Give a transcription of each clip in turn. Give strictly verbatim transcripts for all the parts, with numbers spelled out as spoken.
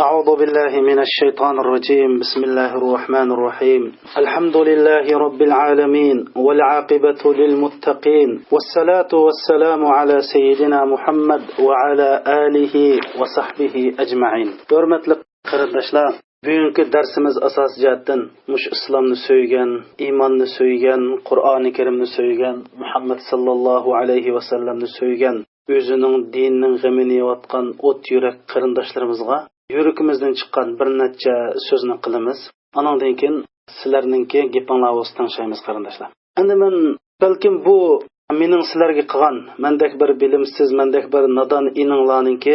أعوذ بالله من الشيطان الرجيم. بسم الله الرحمن الرحيم. الحمد لله رب العالمين، والعاقبة للمتقين، والصلاة والسلام على سيدنا محمد وعلى آله وصحبه أجمعين. ھۆرمەتلىك قېرىنداشلار، بۈگۈنكى دەرسىمىز ئاساسىي جەھەتتىن مۇشۇ ئىسلامنى سۆيگەن، ئىماننى سۆيگەن، قۇرئانى كەرىمنى سۆيگەن، مۇھەممەد ساللاللاھۇ ئەلەيھى ۋەسەللەمنى سۆيگەن، ئۆزىنىڭ دىنىنىڭ غېمىنى يەۋاتقان ئوت يۈرەك قېرىنداشلىرىمىزغا يۈرىكىمىزدىن چىققان بىر نەچچە سۆزنى قىلىمىز. ئانىڭدىن كېيىن سىلەرنىڭكى گېپىڭلار بولسا تىڭشايمىز، قېرىنداشلار. ئەمدى مەن بەلكىم بۇ مېنىڭ سىلەرگە قىلغان، مەندەك بىر بىلىمسىز، مەندەك بىر نادان ئىنىڭلارنىڭكى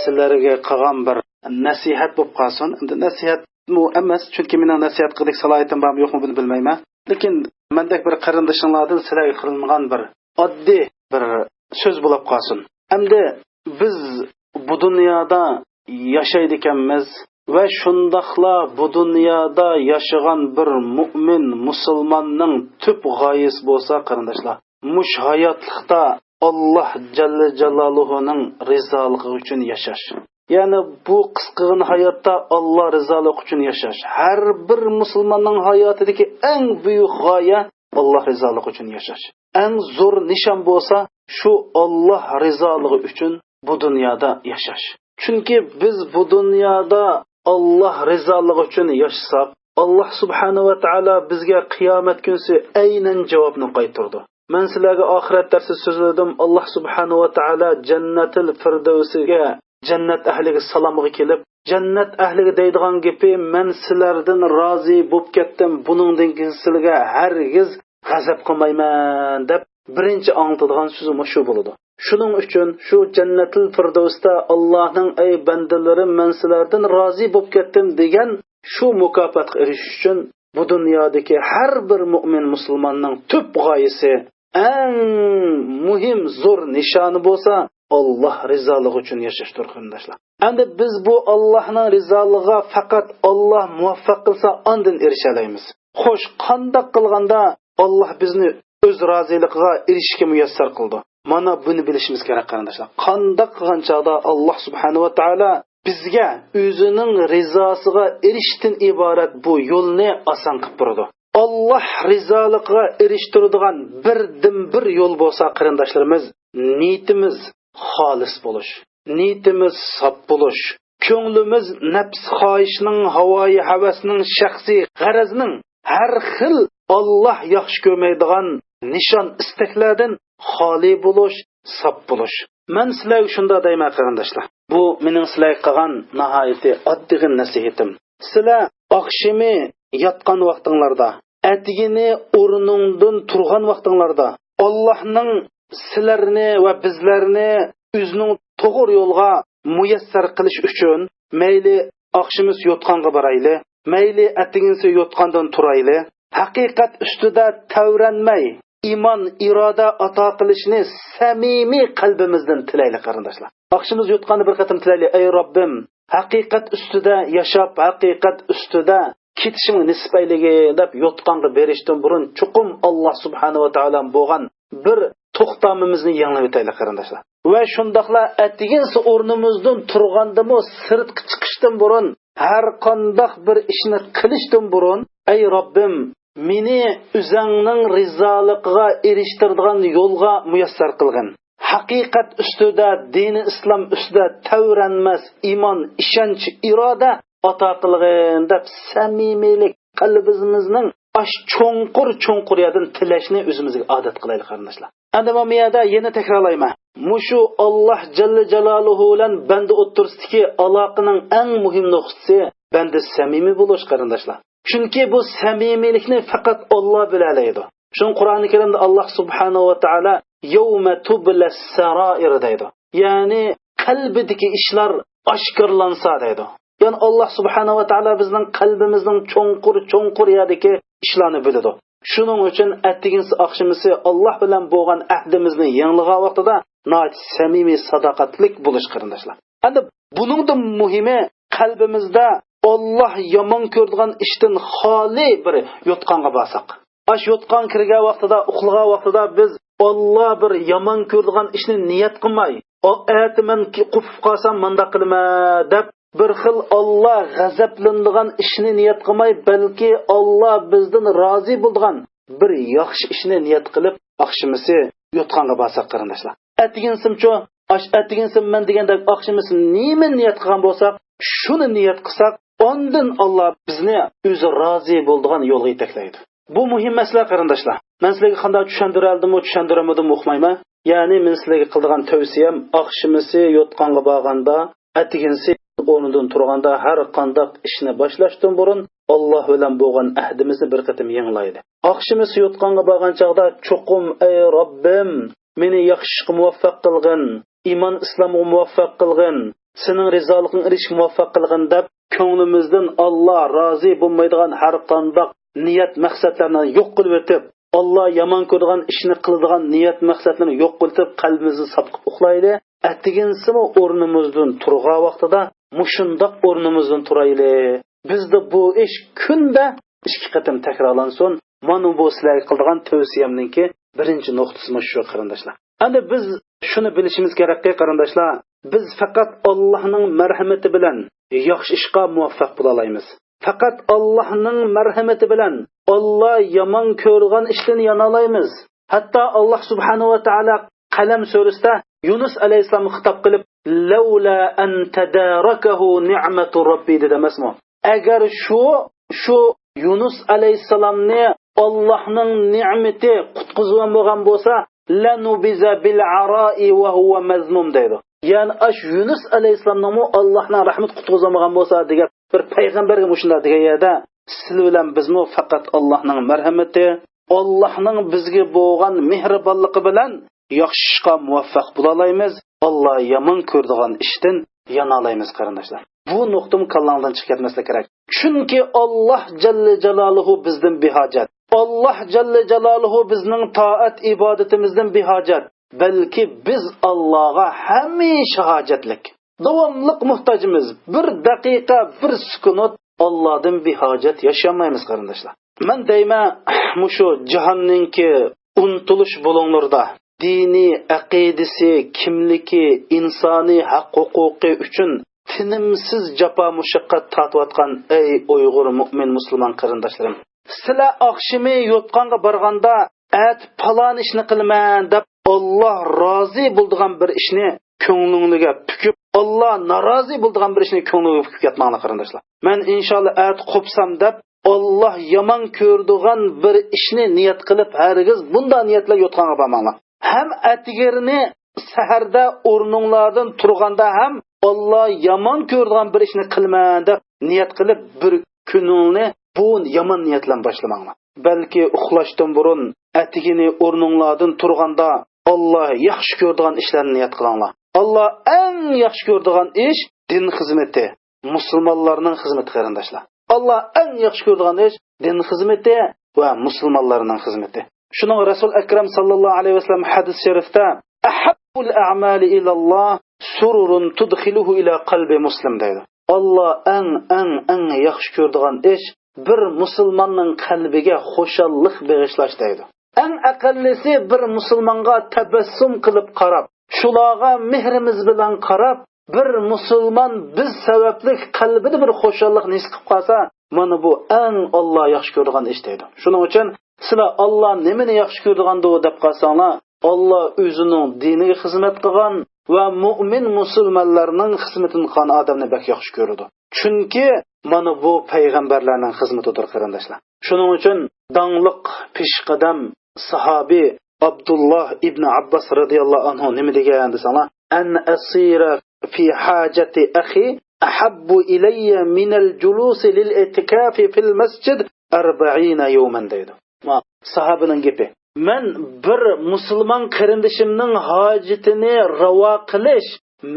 سىلەرگە قىلغان بىر نەسىھەت بولۇپ قالسۇن. ئەمدى نەسىھەتمۇ ئەمەس، چۈنكى مېنىڭ نەسىھەت قىلىدىغان سالاھىيىتىم بارمۇ يوقمۇ بۇنى بىلمەيمەن. لېكىن مەندەك بىر قېرىندىشىڭلاردىن سىلەرگە قىلىنغان بىر ئاددىي بىر سۆز بولۇپ قالسۇن. ئەمدى بىز بۇ دۇنيادا ياشايدىكەنمىز ۋە شۇنداقلا بۇ دۇنيادا ياشىغان بىر مۇئمىن، مۇسۇلماننىڭ تۈپ غايىسى بولسا، قېرىنداشلار، مۇشۇ ھاياتلىقتا ئاللاھ جەللە جالالۇھۇنىڭ رىزالىقى ئۈچۈن ياشاش. يەنى بۇ قىسقىغىنە ھاياتتا ئاللاھ رىزالىقى ئۈچۈن ياشاش. ھەر بىر مۇسۇلماننىڭ ھاياتىدىكى ئەڭ بۈيۈك غايە ئاللاھ رىزالىقى ئۈچۈن ياشاش. ئەڭ زور نىشان بولسا شۇ ئاللاھ رىزالىقى ئۈچۈن بۇ دۇنيادا ياشاش. چۈنكى بىز بۇ دۇنيادا ئاللاھ رىزالىقى ئۈچۈن ياشىساق، ئاللاھ سۇبھانەھۇ ۋە تائالا بىزگە قىيامەت كۈنسى ئەينەن جاۋابنى قايتۇرىدۇ. مەن سىلەرگە ئاخىرەت دەرسىدە سۆزلىدىم، ئاللاھ سۇبھانەھۇ ۋە تائالا جەننەتىل فىردەۋسىگە، جەننەت ئەھلىگە سالامغا كېلىپ، جەننەت ئەھلىگە دەيدىغان گېپى، مەن سىلەردىن رازى بوپ كەتتىم، بۇنىڭدىن كېيىن سىلىگە ھەرگىز غەزەپ قىلمايمەن، دەپ بىرىنچى ئاڭلىتىدىغان سۆزى مۇشۇ بولىدۇ. شۇنىڭ ئۈچۈن شۇ جەننەتىل فىردەۋستە ئاللاھنىڭ، ئەي بەندىلىرىم، مەن سىلەردىن رازى بوپ كەتتىم، دېگەن شۇ مۇكاپاتقا ئېرىشىش ئۈچۈن بۇ دۇنيادىكى ھەر بىر مۇئمىن مۇسۇلماننىڭ تۈپ غايىسى، ئەڭ مۇھىم زور نىشانى بولسا، ئاللاھ رىزالىقى ئۈچۈن ياشاشتۇر، قېرىنداشلار. ئەمدى بىز بۇ ئاللاھنىڭ رىزالىقىغا پەقەت ئاللاھ مۇۋەپپەق قىلسا، ئاندىن ئېرىشەلەيمىز. خوش، قانداق قىلغاندا ئاللاھ بىزنى ئۆز رازىلىقىغا ئېرىشىشكە مۇيەسسەر قىلىدۇ؟ مانا بۇنى بىلىشىمىز كېرەك، قېرىنداشلار. قانداق قىلغان چاغدا ئاللاھ سۇبھانەھۇ ۋە تائالا بىزگە ئۆزىنىڭ رىزاسىغا ئېرىشىشتىن ئىبارەت بۇ يولنى ئاسان قىلىپ بېرىدۇ. ئاللاھ رىزالىقىغا ئېرىشتۈرىدىغان بىردىنبىر يول بولسا، قېرىنداشلىرىمىز، نىيىتىمىز خالىس بولۇش، نىيىتىمىز ساپ بولۇش، كۆڭلىمىز نەپس خاھىشنىڭ، ھاۋايى ھەۋەسنىڭ، شەخسىي غەرەزنىڭ، ھەر خىل ئاللاھ ياخشى كۆرمەيدىغان نىشان ئىستەكلەردىن خالىي بولۇش، ساپ بولۇش. مەن سىلەرگە شۇنداق دەيمەن، قېرىنداشلار. بۇ مېنىڭ سىلەرگە قىلغان ناھايىتى ئاددىيغىنە نەسىھىتىم. سىلەر ئاخشىمى ياتقان ۋاقتىڭلاردا، ئەتىگىنى ئورنۇڭدىن تۇرغان ۋاقتىڭلاردا، ئاللاھنىڭ سىلەرنى ۋە بىزلەرنى ئۆزىنىڭ توغرا يولغا مۇيەسسەر قىلىش ئۈچۈن، مەيلى ئاخشىمىسى يوتقانغا بارايلى، مەيلى ئەتىگىنىسى يوتقاندىن تۇرايلى، ھەقىقەت ئۈستىدە تەۋرەنمەي، ئىمان، ئىرادە ئاتا قىلىشنى سەمىمىي قەلبىمىزدىن تىلەيلى، قېرىنداشلار. ئاخشىمىسى يوتقاندا بىر قېتىم تىلەيلى، ئەي رەببىم، ھەقىقەت ئۈستىدە ياشاپ، ھەقىقەت ئۈستىدە كېتىشىڭنى نېسىپ ئەيلىگىن، دەپ يوتقانغا بېرىشتىن بۇرۇن چوقۇم ئاللاھ سۇبھانەھۇ ۋە تائالا بولغان بىر توختامىمىزنى يېڭىلىۋېتەيلى، قېرىنداشلار. ۋە شۇنداقلا ئەتىگىنسى ئورنىمىزدىن تۇرغاندىمۇ سىرتقا چىقىشتىن بۇرۇن، ھەر قانداق بىر ئىشنى قىلىشتىن بۇرۇن، ئەي رەببىم، مېنى ئۆزەڭنىڭ رىزالىقىغا ئېرىشتۈرىدىغان يولغا مۇيەسسەر قىلغىن. ھەقىقەت ئۈستىدە، دىنى ئىسلام ئۈستىدە تەۋرەنمەس ئىمان، ئىشەنچ، ئىرادە ئاتا قىلغىن، دەپ سەمىمىيلىك، قەلبىمىزنىڭ ئاش چوڭقۇر، چوڭقۇر يەردىن تىلەشنى ئۆزىمىزگە ئادەت قىلايلى، قېرىنداشلار. ئەمدى مانا بۇ يەردە يەنە تەكرارلايمەن. مۇشۇ ئاللاھ جەللە جالالۇھۇ بىلەن بەندە ئوتتۇرىسىدىكى ئالاقىنىڭ ئەڭ مۇھىم نۇقتىسى بەندە سەمىمىي بولۇش، قېرىنداشلار. چۈنكى بۇ سەمىمىيلىكنى پەقەت ئاللاھ بىلەلەيدۇ. شۇڭا قۇرئانى كەرىمدە ئاللاھ سۇبھانەھۇ ۋە تائالا يەۋمە تۇبلەس سەرائىر دەيدۇ. يەنى قەلبىدىكى ئىشلار ئاشكارىلانسا دەيدۇ. يەنى ئاللاھ سۇبھانەھۇ ۋە تائالا بىزنىڭ قەلبىمىزنىڭ چوڭقۇر، چوڭقۇر يەردىكى ئىشلارنى بىلىدۇ. شۇنىڭ ئۈچۈن ئەتىگىنسى ئاخشىمىسى ئاللاھ بىلەن بولغان ئەھدىمىزنى يېڭىلىغان ۋاقتىدا ناھايىتى سەمىمىي، ساداقەتلىك بولۇش، قېرىنداشلار. ئەمدى بۇنىڭدىن مۇھىمى، قەلبىمىزدە ئاللاھ يامان كۆرىدىغان ئىشتىن خالىي بىر يوتقانغا بارساق. ئاش يوتقان كىرگەن ۋاقتىدا، ئۇخلىغان ۋاقتىدا بىز ئاللاھ بىر يامان كۆرىدىغان ئىشنى نىيەت قىلماي، ئا، ئەتە مەن كى-، قوپۇپ قالسام مانداق قىلىمەن دەپ بىر خىل ئاللا غەزەپلىنىدىغان ئىشنى نىيەت قىلماي، بەلكى ئاللا بىزدىن رازى بولىدىغان بىر ياخشى ئىشنى نىيەت قىلىپ، ئاخشىمىسى يوتقانغا بارساق، قېرىنداشلار. ئەتىگىنسىمچۇ؟ ئاش ئەتىگىنسىم مەن دېگەندەك ئاخشىمىسى نېمىنى نىيەت قىلغان بولساق، شۇنى نىيەت قىلساق، ئاندىن ئاللا بىزنى ئۆزى رازى بولىدىغان يولغا يېتەكلەيدۇ. بۇ مۇھىم مەسىلە، قېرىنداشلار. مەن سىلەرگە قانداق چۈشەندۈرەلدىممۇ، چۈشەندۈرەلمىدىممۇ ئۇقمايمەن. يەنى مەن سىلەرگە قىلىدىغان تەۋسىيەم، ئاخشىمىسى يوتقانغا بارغاندا، ئەتىگىنسى ئورنىدىن تۇرغاندا، ھەر قانداق ئىشنى باشلاشتىن بۇرۇن، ئاللا بىلەن بولغان ئەھدىمىزنى بىر قېتىم يېڭىلايلى. ئاخشىمىسى يوتقانغا بارغان چاغدا، چوقۇم، ئەي رەببىم، مېنى ياخشى ئىشقا مۇۋەپپەق قىلغىن، ئىمان ئىسلامغا مۇۋەپپەق قىلغىن، سېنىڭ رىزالىقىڭغا ئېرىشىشكە مۇۋەپپەق قىلغىن دەپ، كۆڭلىمىزدىن ئاللا رازى بولمايدىغان ھەر قانداق نىيەت مەقسەتلەرنى يوق قىلىۋېتىپ، ئاللا يامان كۆرىدىغان ئىشنى قىلىدىغان نىيەت مەقسەتلەرنى يوق قىلىۋېتىپ، قەلبىمىزنى ساپ قىلىپ ئۇخلايلى. ئەتىگىنسىمۇ ئورنىمىزدىن تۇرغان ۋاقتىدا مۇشۇنداق ئورنىمىزدىن تۇرايلى. بىزدە بۇ ئىش كۈندە ئىككى قېتىم تەكرارلانسۇن. مانا بۇ سىلەرگە قىلىدىغان تەۋسىيەمنىڭكى بىرىنچى نۇقتىسى مۇشۇ، قېرىنداشلار. ئەمدى بىز شۇنى بىلىشىمىز كېرەككى، قېرىنداشلار، بىز پەقەت ئاللانىڭ مەرھىمىتى بىلەن ياخشى ئىشقا مۇۋەپپەق بولالايمىز. پەقەت ئاللانىڭ مەرھىمىتى بىلەن ئاللا يامان كۆرىدىغان ئىشتىن يانالايمىز. ھەتتا ئاللا سۇبھانەھۇ ۋە تائالا قەلەم سۈرىسىدە يۇنۇس ئەلەيھىسسالامغا خىتاب قىلىپ، لەۋلا ئەن تەدارەكەھۇ نىئمەتۇ رەببى دېدى ئەمەسمۇ؟ ئەگەر شۇ، شۇ يۇنۇس ئەلەيھىسسالامنى ئاللانىڭ نېمىتى قۇتقۇزۇۋالمىغان بولسا، لەنۇبىزە بىل ئارائى ۋە ھۇۋە مەزمۇم دەيدۇ. يەنى ئاش يۇنۇس ئەلەيھىسسالامنىمۇ ئاللانىڭ رەھمىتى قۇتقۇزۇۋالمىغان بولسا دېگەن بىر پەيغەمبەرگە مۇشۇنداق دېگەن يەردە، سىلى بىلەن بىزمۇ پەقەت ئاللانىڭ مەرھەمىتى، ئاللانىڭ بىزگە بولغان مېھرىبانلىقى بىلەن ياخشى ئىشقا مۇۋەپپەق بولالايمىز. ئاللا يامان كۆرىدىغان ئىشتىن يانالايمىز، قېرىنداشلار. بۇ نۇقتىمۇ كاللاڭدىن چىقىپ كەتمەسلىك كېرەك. چۈنكى ئاللا جەللە جالالۇھۇ بىزدىن بىھاجەت. ئاللا جەللە جالالۇھۇ بىزنىڭ تائەت ئىبادىتىمىزدىن بىھاجەت. بەلكى بىز ئاللاغا ھەمىشە ھاجەتلىك. داۋاملىق موھتاجمىز. بىر دەقىقە، بىر سېكۇنت ئاللادىن بىھاجەت ياشىيالمايمىز، قېرىنداشلار. مەن دەيمەن، مۇشۇ جاھاننىڭكى ئۇنتۇلۇش بۇلۇڭلىرىدا دىنىي ئەقىدىسى، كىملىكى، ئىنسانىي ھەق ھوقۇقى ئۈچۈن تىنىمسىز جاپا مۇشەققەت تارتىۋاتقان ئەي ئۇيغۇر مۆمىن مۇسۇلمان قېرىنداشلىرىم! سىلەر ئاخشىمى يوتقانغا بارغاندا، ئەتە پالان ئىشنى قىلىمەن دەپ، ئاللا رازى بولىدىغان بىر ئىشنى كۆڭلۈڭلارگە پۈكۈپ، ئاللا نارازى بولىدىغان بىر ئىشنى كۆڭلىگە پۈكۈپ ياتماڭلار، قېرىنداشلار. مەن ئىنشاللا ئەتە قوپسام دەپ، ئاللا يامان كۆرىدىغان بىر ئىشنى نىيەت قىلىپ، ھەرگىز بۇنداق نىيەت بىلەن يوتقانغا بارماڭلار. ھەم ئەتىگەننى سەھەردە ئورنۇڭلاردىن تۇرغاندا ھەم ئاللا يامان كۆرىدىغان بىر ئىشنى قىلىمەن دەپ نىيەت قىلىپ، بىر كۈنۈڭنى بۇ يامان نىيەت بىلەن باشلىماڭلار. بەلكى ئۇخلاشتىن بۇرۇن، ئەتىگىنى ئورنۇڭلاردىن تۇرغاندا، ئاللا ياخشى كۆرىدىغان ئىشلارنى نىيەت قىلىڭلار. ئاللا ئەڭ ياخشى كۆرىدىغان ئىش دىن خىزمىتى، مۇسۇلمانلارنىڭ خىزمىتى، قېرىنداشلار. ئاللا ئەڭ ياخشى كۆرىدىغان ئىش دىن خىزمىتى ۋە مۇسۇلمانلارنىڭ خىزمىتى. شۇنىڭ رەسۇل ئەكرەم ساللاللاھۇ ئەلەيھى ۋەسەللەم ھەدىس شەرىفتە، ئەھەببۇل ئەمالى ئىلاللاھ سۇرۇرۇن تۇدخىلۇھۇ ئىلا قەلبى مۇسلىم دەيدۇ. ئاللا ئەڭ، ئەڭ، ئەڭ ياخشى كۆرىدىغان ئىش بىر مۇسۇلماننىڭ قەلبىگە خۇشاللىق بېغىشلاش دەيدۇ. ئەڭ ئەقەللىسى بىر مۇسۇلمانغا تەبەسسۇم قىلىپ قاراپ، شۇلارغا مېھرىمىز بىلەن قاراپ، بىر مۇسۇلمان بىز سەۋەبلىك قەلبىدە بىر خۇشاللىقنى ھېس قىلىپ قالسا، مانا بۇ ئەڭ ئاللا ياخشى كۆرىدىغان ئىش دەيدۇ. شۇنىڭ ئۈچۈن سىلەر ئاللا نېمىنى ياخشى كۆرىدىغاندۇ دەپ قالساڭلار، ئاللا ئۆزىنىڭ دىنىگە خىزمەت قىلغان ۋە مۆمىن مۇسۇلمانلارنىڭ خىزمىتىنى قىلغان ئادەمنى بەك ياخشى كۆرىدۇ. چۈنكى مانا بۇ پەيغەمبەرلەرنىڭ خىزمىتىدۇر، قېرىنداشلار. شۇنىڭ ئۈچۈن داڭلىق پېشقەدەم ساھابى ئابدۇللا ئىبنى ئابباس رەزىياللاھۇ ئەنھۇ نېمە دېگەن دېسەڭلار، ئەن ئەسىرە في حاجة أخي أحب إلي من الجلوس للاعتكاف في المسجد أربعين يوما دەيدۇ. ما، ساھابىنىڭ گېپى. مەن بىر مۇسۇلمان قېرىندىشىمنىڭ ھاجىتىنى راۋا قىلىش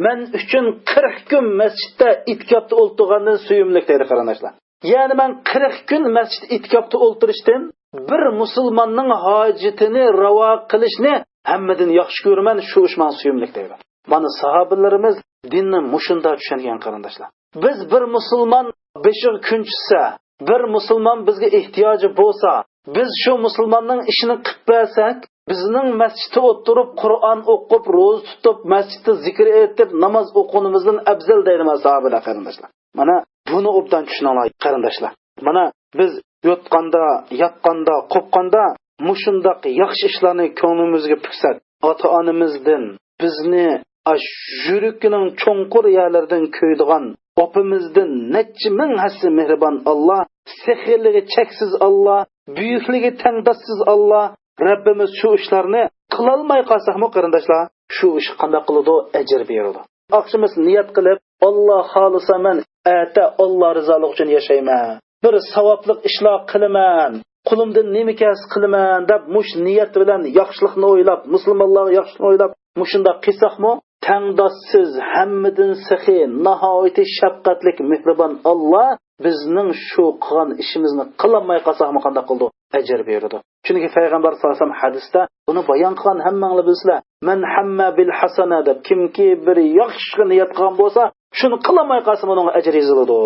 مەن ئۈچۈن قىرىق كۈن مەسچىتتە ئېتىكاپتا ئولتۇرغاندىن سۆيۈملۈك دەيدۇ، قېرىنداشلار. يەنى مەن قىرىق كۈن مەسچىتتە ئېتىكاپتا ئولتۇرۇشتىن بىر مۇسۇلماننىڭ ھاجىتىنى راۋا قىلىشنى ھەممىدىن ياخشى كۆرىمەن، شۇ ئىش ماڭا سۆيۈملۈك دەيدۇ. مانا ساھابىلىرىمىز دىننى مۇشۇنداق چۈشەنگەن، قېرىنداشلار. بىز بىر مۇسۇلمان بېشىغا كۈن چۈشسە، بىر مۇسۇلمان بىزگە ئېھتىياجى بولسا، بىز شۇ مۇسۇلماننىڭ ئىشىنى قىلىپ بەرسەك، بىزنىڭ مەسچىتتە ئولتۇرۇپ، قۇرئان ئوقۇپ، روزا تۇتۇپ، مەسچىتتە زىكىر ئېيتىپ، ناماز ئوقۇغىنىمىزدىن ئەۋزەل دەيدۇ مانا ساھابىلەر، قېرىنداشلار. مانا بۇنى ئوبدان چۈشىنىڭلار، قېرىنداشلار. مانا بىز يوتقاندا، ياتقاندا، قوپقاندا مۇشۇنداق ياخشى ئىشلارنى كۆڭلىمىزگە پۈكسەك، ئاتا-ئانىمىزدىن، بىزنى ئاش يۈرىكىنىڭ چوڭقۇر يەرلىرىدىن كۆيىدىغان ئاپىمىزدىن نەچچە مىڭ ھەسسە مېھرىبان ئاللا، سېخىيلىقى چەكسىز ئاللا، بۈيۈكلۈكى تەڭداشسىز ئاللا، رەببىمىز شۇ ئىشلارنى قىلالماي قالساقمۇ، قېرىنداشلار، شۇ ئىشقا قانداق قىلىدۇ؟ ئەجىر بېرىدۇ. ئاخشىمىز نىيەت قىلىپ، ئاللا خالىسا مەن ئەتە ئاللا رىزالىقى ئۈچۈن ياشايمەن، بىر ساۋابلىق ئىشلار قىلىمەن، قولۇمدىن نېمە كەلسە قىلىمەن دەپ مۇشۇ نىيەت بىلەن ياخشىلىقنى ئويلاپ، مۇسۇلمانلارغا ياخشىلىقنى ئويلاپ مۇشۇنداق قىلساقمۇ، تەڭداشسىز، ھەممىدىن سېخىي، ناھايىتى شەپقەتلىك، مېھرىبان ئاللا بىزنىڭ شۇ قىلغان ئىشىمىزنى قىلالماي قالساقمۇ قانداق قىلىدۇ؟ ئەجىر بېرىدۇ. چۈنكى پەيغەمبەر ساللاللاھۇ ئەلەيھى ۋەسەللەم ھەدىستە بۇنى بايان قىلغان، ھەممەڭلار بىلىسىلەر، مەن ھەممە بىل ھەسەنە دەپ، كىمكى بىر ياخشى ئىشقا نىيەت قىلغان بولسا، شۇنى قىلالماي قالسا، ئۇنىڭغا ئەجىر يېزىلىدۇ.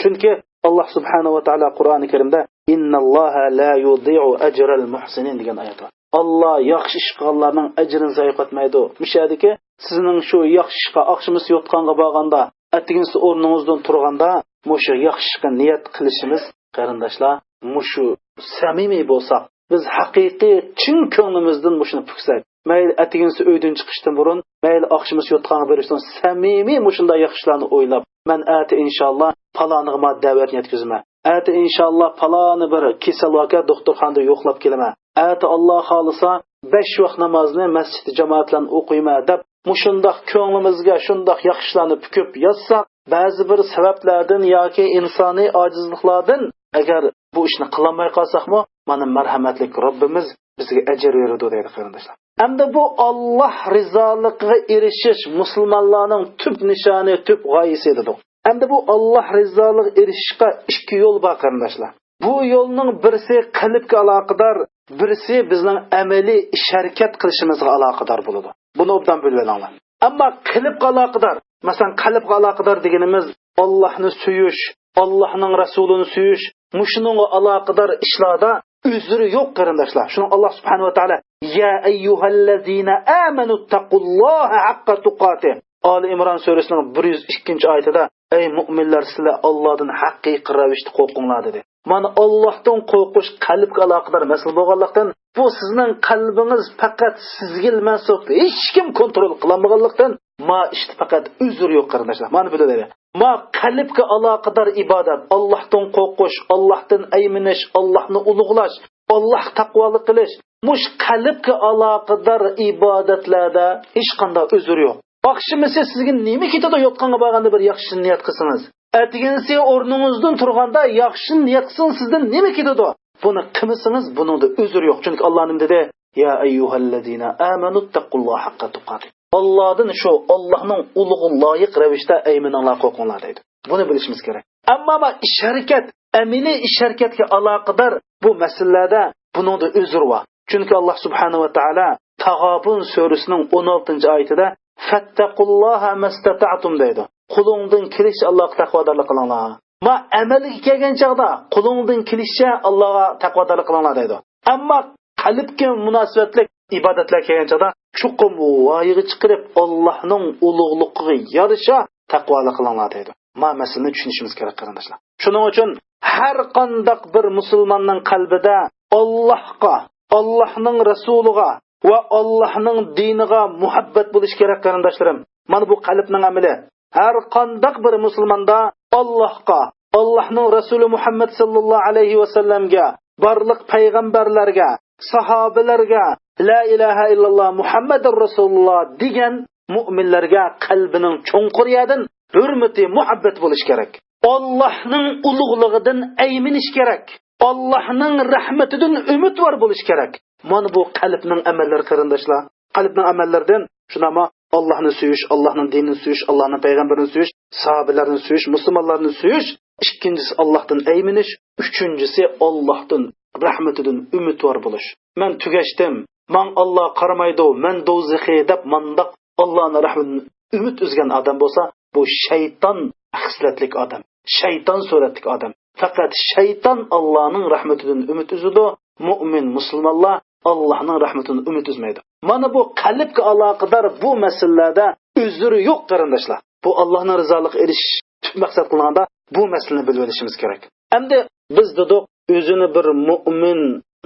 چۈنكى ئاللا سۇبھانەھۇ ۋە تائالا قۇرئانى كەرىمدە، ئىنناللاھە لا يۇدىئۇ ئەجرەل مۇھسىنىن دېگەن ئايەت بار. ئاللا ياخشى ئىش قىلغانلارنىڭ ئەجرىنى زايە قىلمايدۇ. مۇشۇ يەردىكى سىزنىڭ شۇ ياخشى ئىشقا ئاخشىمىسى يوتقانغا بارغاندا، ئەتىگىنىسى ئورنىڭىزدىن تۇرغاندا، مۇشۇ ياخشى ئىشقا نىيەت قىلىشىمىز، قېرىنداشلار، مۇشۇ سەمىمىي بولساق، بىز ھەقىقىي چىن كۆڭلىمىزدىن مۇشۇنى پۈكسەك، مەيلى ئەتىگىنىسى ئۆيدىن چىقىشتىن بۇرۇن، مەيلى ئاخشىمىسى يوتقانغا بېرىشتىن سەمىمىي مۇشۇنداق ياخشى ئىشلارنى ئويلاپ، مەن ئەتە ئىنشاللا پالانىغا مانا دەۋەتنى يەتكۈزىمەن. ئەتە ئىنشاللا پالانى بىر كېسەل باركەن، دوختۇرخانىدا يوقلاپ كېلىمەن. ئەتە ئاللا خالىسا بەش ۋاق نامازنى مەسچىتتە جامائەت بىلەن ئوقۇيمەن دەپ، مۇشۇنداق كۆڭلىمىزگە شۇنداق ياخشى ئىشلارنى پۈكۈپ يازساق، بەزى بىر سەۋەبلەردىن ياكى ئىنسانىي ئاجىزلىقلاردىن ئەگەر بۇ ئىشنى قىلالماي قالساقمۇ، مانا مەرھەمەتلىك رەببىمىز بىزگە ئەجىر بېرىدۇ دەيدۇ، قېرىنداشلار. ئەمدى بۇ ئاللا رىزالىقىغا ئېرىشىش مۇسۇلمانلارنىڭ تۈپ نىشانى، تۈپ غايىسى دېدۇق. ئەمدى بۇ ئاللا رىزالىقىغا ئېرىشىشقا ئىككى يول بار، قېرىنداشلار. بۇ يولنىڭ بىرسى قەلبكە ئالاقىدار، بىرسى بىزنىڭ ئەمەلىي ئىش ھەرىكەت قىلىشىمىزغا ئالاقىدار بولىدۇ. بۇنى ئوبدان بىلىۋېلىڭلار. ئەمما قەلبكە ئالاقىدار، مەسىلەن، قەلبكە ئالاقىدار دېگىنىمىز ئاللاھنى سۆيۈش، ئاللاھنىڭ رەسۇلىنى سۆيۈش، مۇشۇنىڭغا ئالاقىدار ئىشلاردا ئۆزرى يوق، قېرىنداشلار. شۇنىڭ ئاللا سۇبھانەھۇ ۋە تائالا، يا ئەييۇھەللەزىنە ئامەنۇتتەقۇللاھە ھەققە تۇقاتىھ. ئالى ئىمران سۈرىسىنىڭ بىر يۈز ئىككىنچى ئايىتىدە، ئەي مۇئمىنلار، سىلەر ئاللادىن ھەقىقىي رەۋىشتە قورقۇڭلار، دېدى. مانا، ئاللاھتىن قورقۇش قەلبكە ئالاقىدار مەسىلە بولغانلىقتىن، بۇ سىزنىڭ قەلبىڭىز پەقەت سىزگىلا مەنسۇپ، ھېچكىم كونترول قىلالمىغانلىقتىن، ما ئىشتا پەقەت ئۆزرى يوق، قېرىنداشلار. مانا بىلىۋېلىڭ. ما قەلبكە ئالاقىدار ئىبادەت، ئاللاھتىن قورقۇش، ئاللاھتىن ئەيمىنىش، ئاللاھنى ئۇلۇغلاش، ئاللاھقا تەقۋالىق قىلىش، مۇش قەلبكە ئالاقىدار ئىبادەتلەردە ھېچقانداق ئۆزرى يوق. ئاخشىمىسى سىزگە نېمە كېتىدۇ؟ يوتقانغا بارغاندا بىر ياخشى نىيەت قىلسىڭىز، ئەتىگىنىسى ئورنىڭىزدىن تۇرغاندا ياخشى نىيەت قىلسىڭىز، سىزدىن نېمە كېتىدۇ؟ بۇنى قىلمىسىڭىز، بۇنىڭدا ئۆزرى يوق. چۈنكى ئاللا نېمە دېدى؟ يا ئەييۇھەللەزىنە ئامەنۇتتەقۇللاھە ھەققە تۇقاتىھ. ئاللادىن شۇ، ئاللاھنىڭ ئۇلۇغىغا لايىق رەۋىشتە ئەيمىنىڭلار، قورقۇڭلار دەيدۇ. بۇنى بىلىشىمىز كېرەك. ئەمما ما ئىش ھەرىكەت، ئەمەلىي ئىش ھەرىكەتكە ئالاقىدار بۇ مەسىلىلەردە بۇنىڭدا ئۆزرى بار. چۈنكى ئاللا سۇبھانەھۇ ۋە تائالا تاغابۇن سۈرىسىنىڭ ئون ئالتىنچى ئايىتىدە، فەتتەقۇللاھە مەستەتەئتۇم دەيدۇ. قولۇڭدىن كېلىشىچە ئاللاغا تەقۋادارلىق قىلىڭلار. ما ئەمەلگە كەلگەن چاغدا قولۇڭدىن كېلىشىچە ئاللاغا تەقۋادارلىق قىلىڭلار دەيدۇ. ئەمما قەلبكە مۇناسىۋەتلىك ئىبادەتلەر كەلگەن چاغدا چوقۇم ۋايىغا چىقىرىپ، ئاللاھنىڭ ئۇلۇغلۇقىغا يارىشا تەقۋالىق قىلىڭلار دەيدۇ. ما مەسىلىنى چۈشىنىشىمىز كېرەك، قېرىنداشلار. شۇنىڭ ئۈچۈن ھەر قانداق بىر مۇسۇلماننىڭ قەلبىدە ئاللاھقا، ئاللاھنىڭ رەسۇلىغا ۋە ئاللاھنىڭ دىنىغا مۇھەببەت بولۇشى كېرەك، قېرىنداشلىرىم. مانا بۇ قەلبنىڭ ئەمىلى. ھەر قانداق بىر مۇسۇلماندا ئاللاھقا، ئاللاھنىڭ رەسۇلى مۇھەممەد ساللاللاھۇ ئەلەيھى ۋەسەللەمگە، بارلىق پەيغەمبەرلەرگە، ساھابىلەرگە، لا ئىلاھە ئىللاللا مۇھەممەدۇر رەسۇلۇللا دېگەن مۇئمىنلەرگە قەلبىنىڭ چوڭقۇر يەردىن ھۆرمىتى، مۇھەببەت بولۇشى كېرەك. ئاللاھنىڭ ئۇلۇغلۇقىدىن ئەيمىنىش كېرەك. ئاللاھنىڭ رەھمىتىدىن ئۈمىدۋار بولۇش كېرەك. مانا بۇ قەلبنىڭ ئەمەللىرى، قېرىنداشلار. قەلبنىڭ ئەمەللىرىدىن شۇنداقمۇ ئاللاھنى سۆيۈش، ئاللاھنىڭ دىنىنى سۆيۈش، ئاللاھنىڭ پەيغەمبىرىنى سۆيۈش، ساھابىلەرنى سۆيۈش، مۇسۇلمانلارنى سۆيۈش. ئىككىنچىسى، ئاللاھتىن ئەيمىنىش. ئۈچىنچىسى، ئاللاھتىن، رەھمىتىدىن ئۈمىدۋار بولۇش. مەن تۈگەشتىم، ماڭا ئاللا قارىمايدۇ، مەن دوزىخى دەپ مانداق ئاللانىڭ رەھمىتىدىن ئۈمىد ئۈزگەن ئادەم بولسا، بۇ شەيتان خىسلەتلىك ئادەم، شەيتان سۈرەتلىك ئادەم. پەقەت شەيتان ئاللانىڭ رەھمىتىدىن ئۈمىد ئۈزىدۇ. مۇئمىن مۇسۇلمانلار ئاللاھنىڭ رەھمىتىدىن ئۈمىد ئۈزمەيدۇ. مانا بۇ قەلبكە ئالاقىدار بۇ مەسىلىلەردە ئۆزرى يوق، قېرىنداشلار. بۇ ئاللاھنىڭ رىزالىقىغا ئېرىشىش تۈپ مەقسەت قىلغاندا بۇ مەسىلىنى بىلىۋېلىشىمىز كېرەك. ئەمدى بىز دېدۇق، ئۆزىنى بىر مۇئمىن،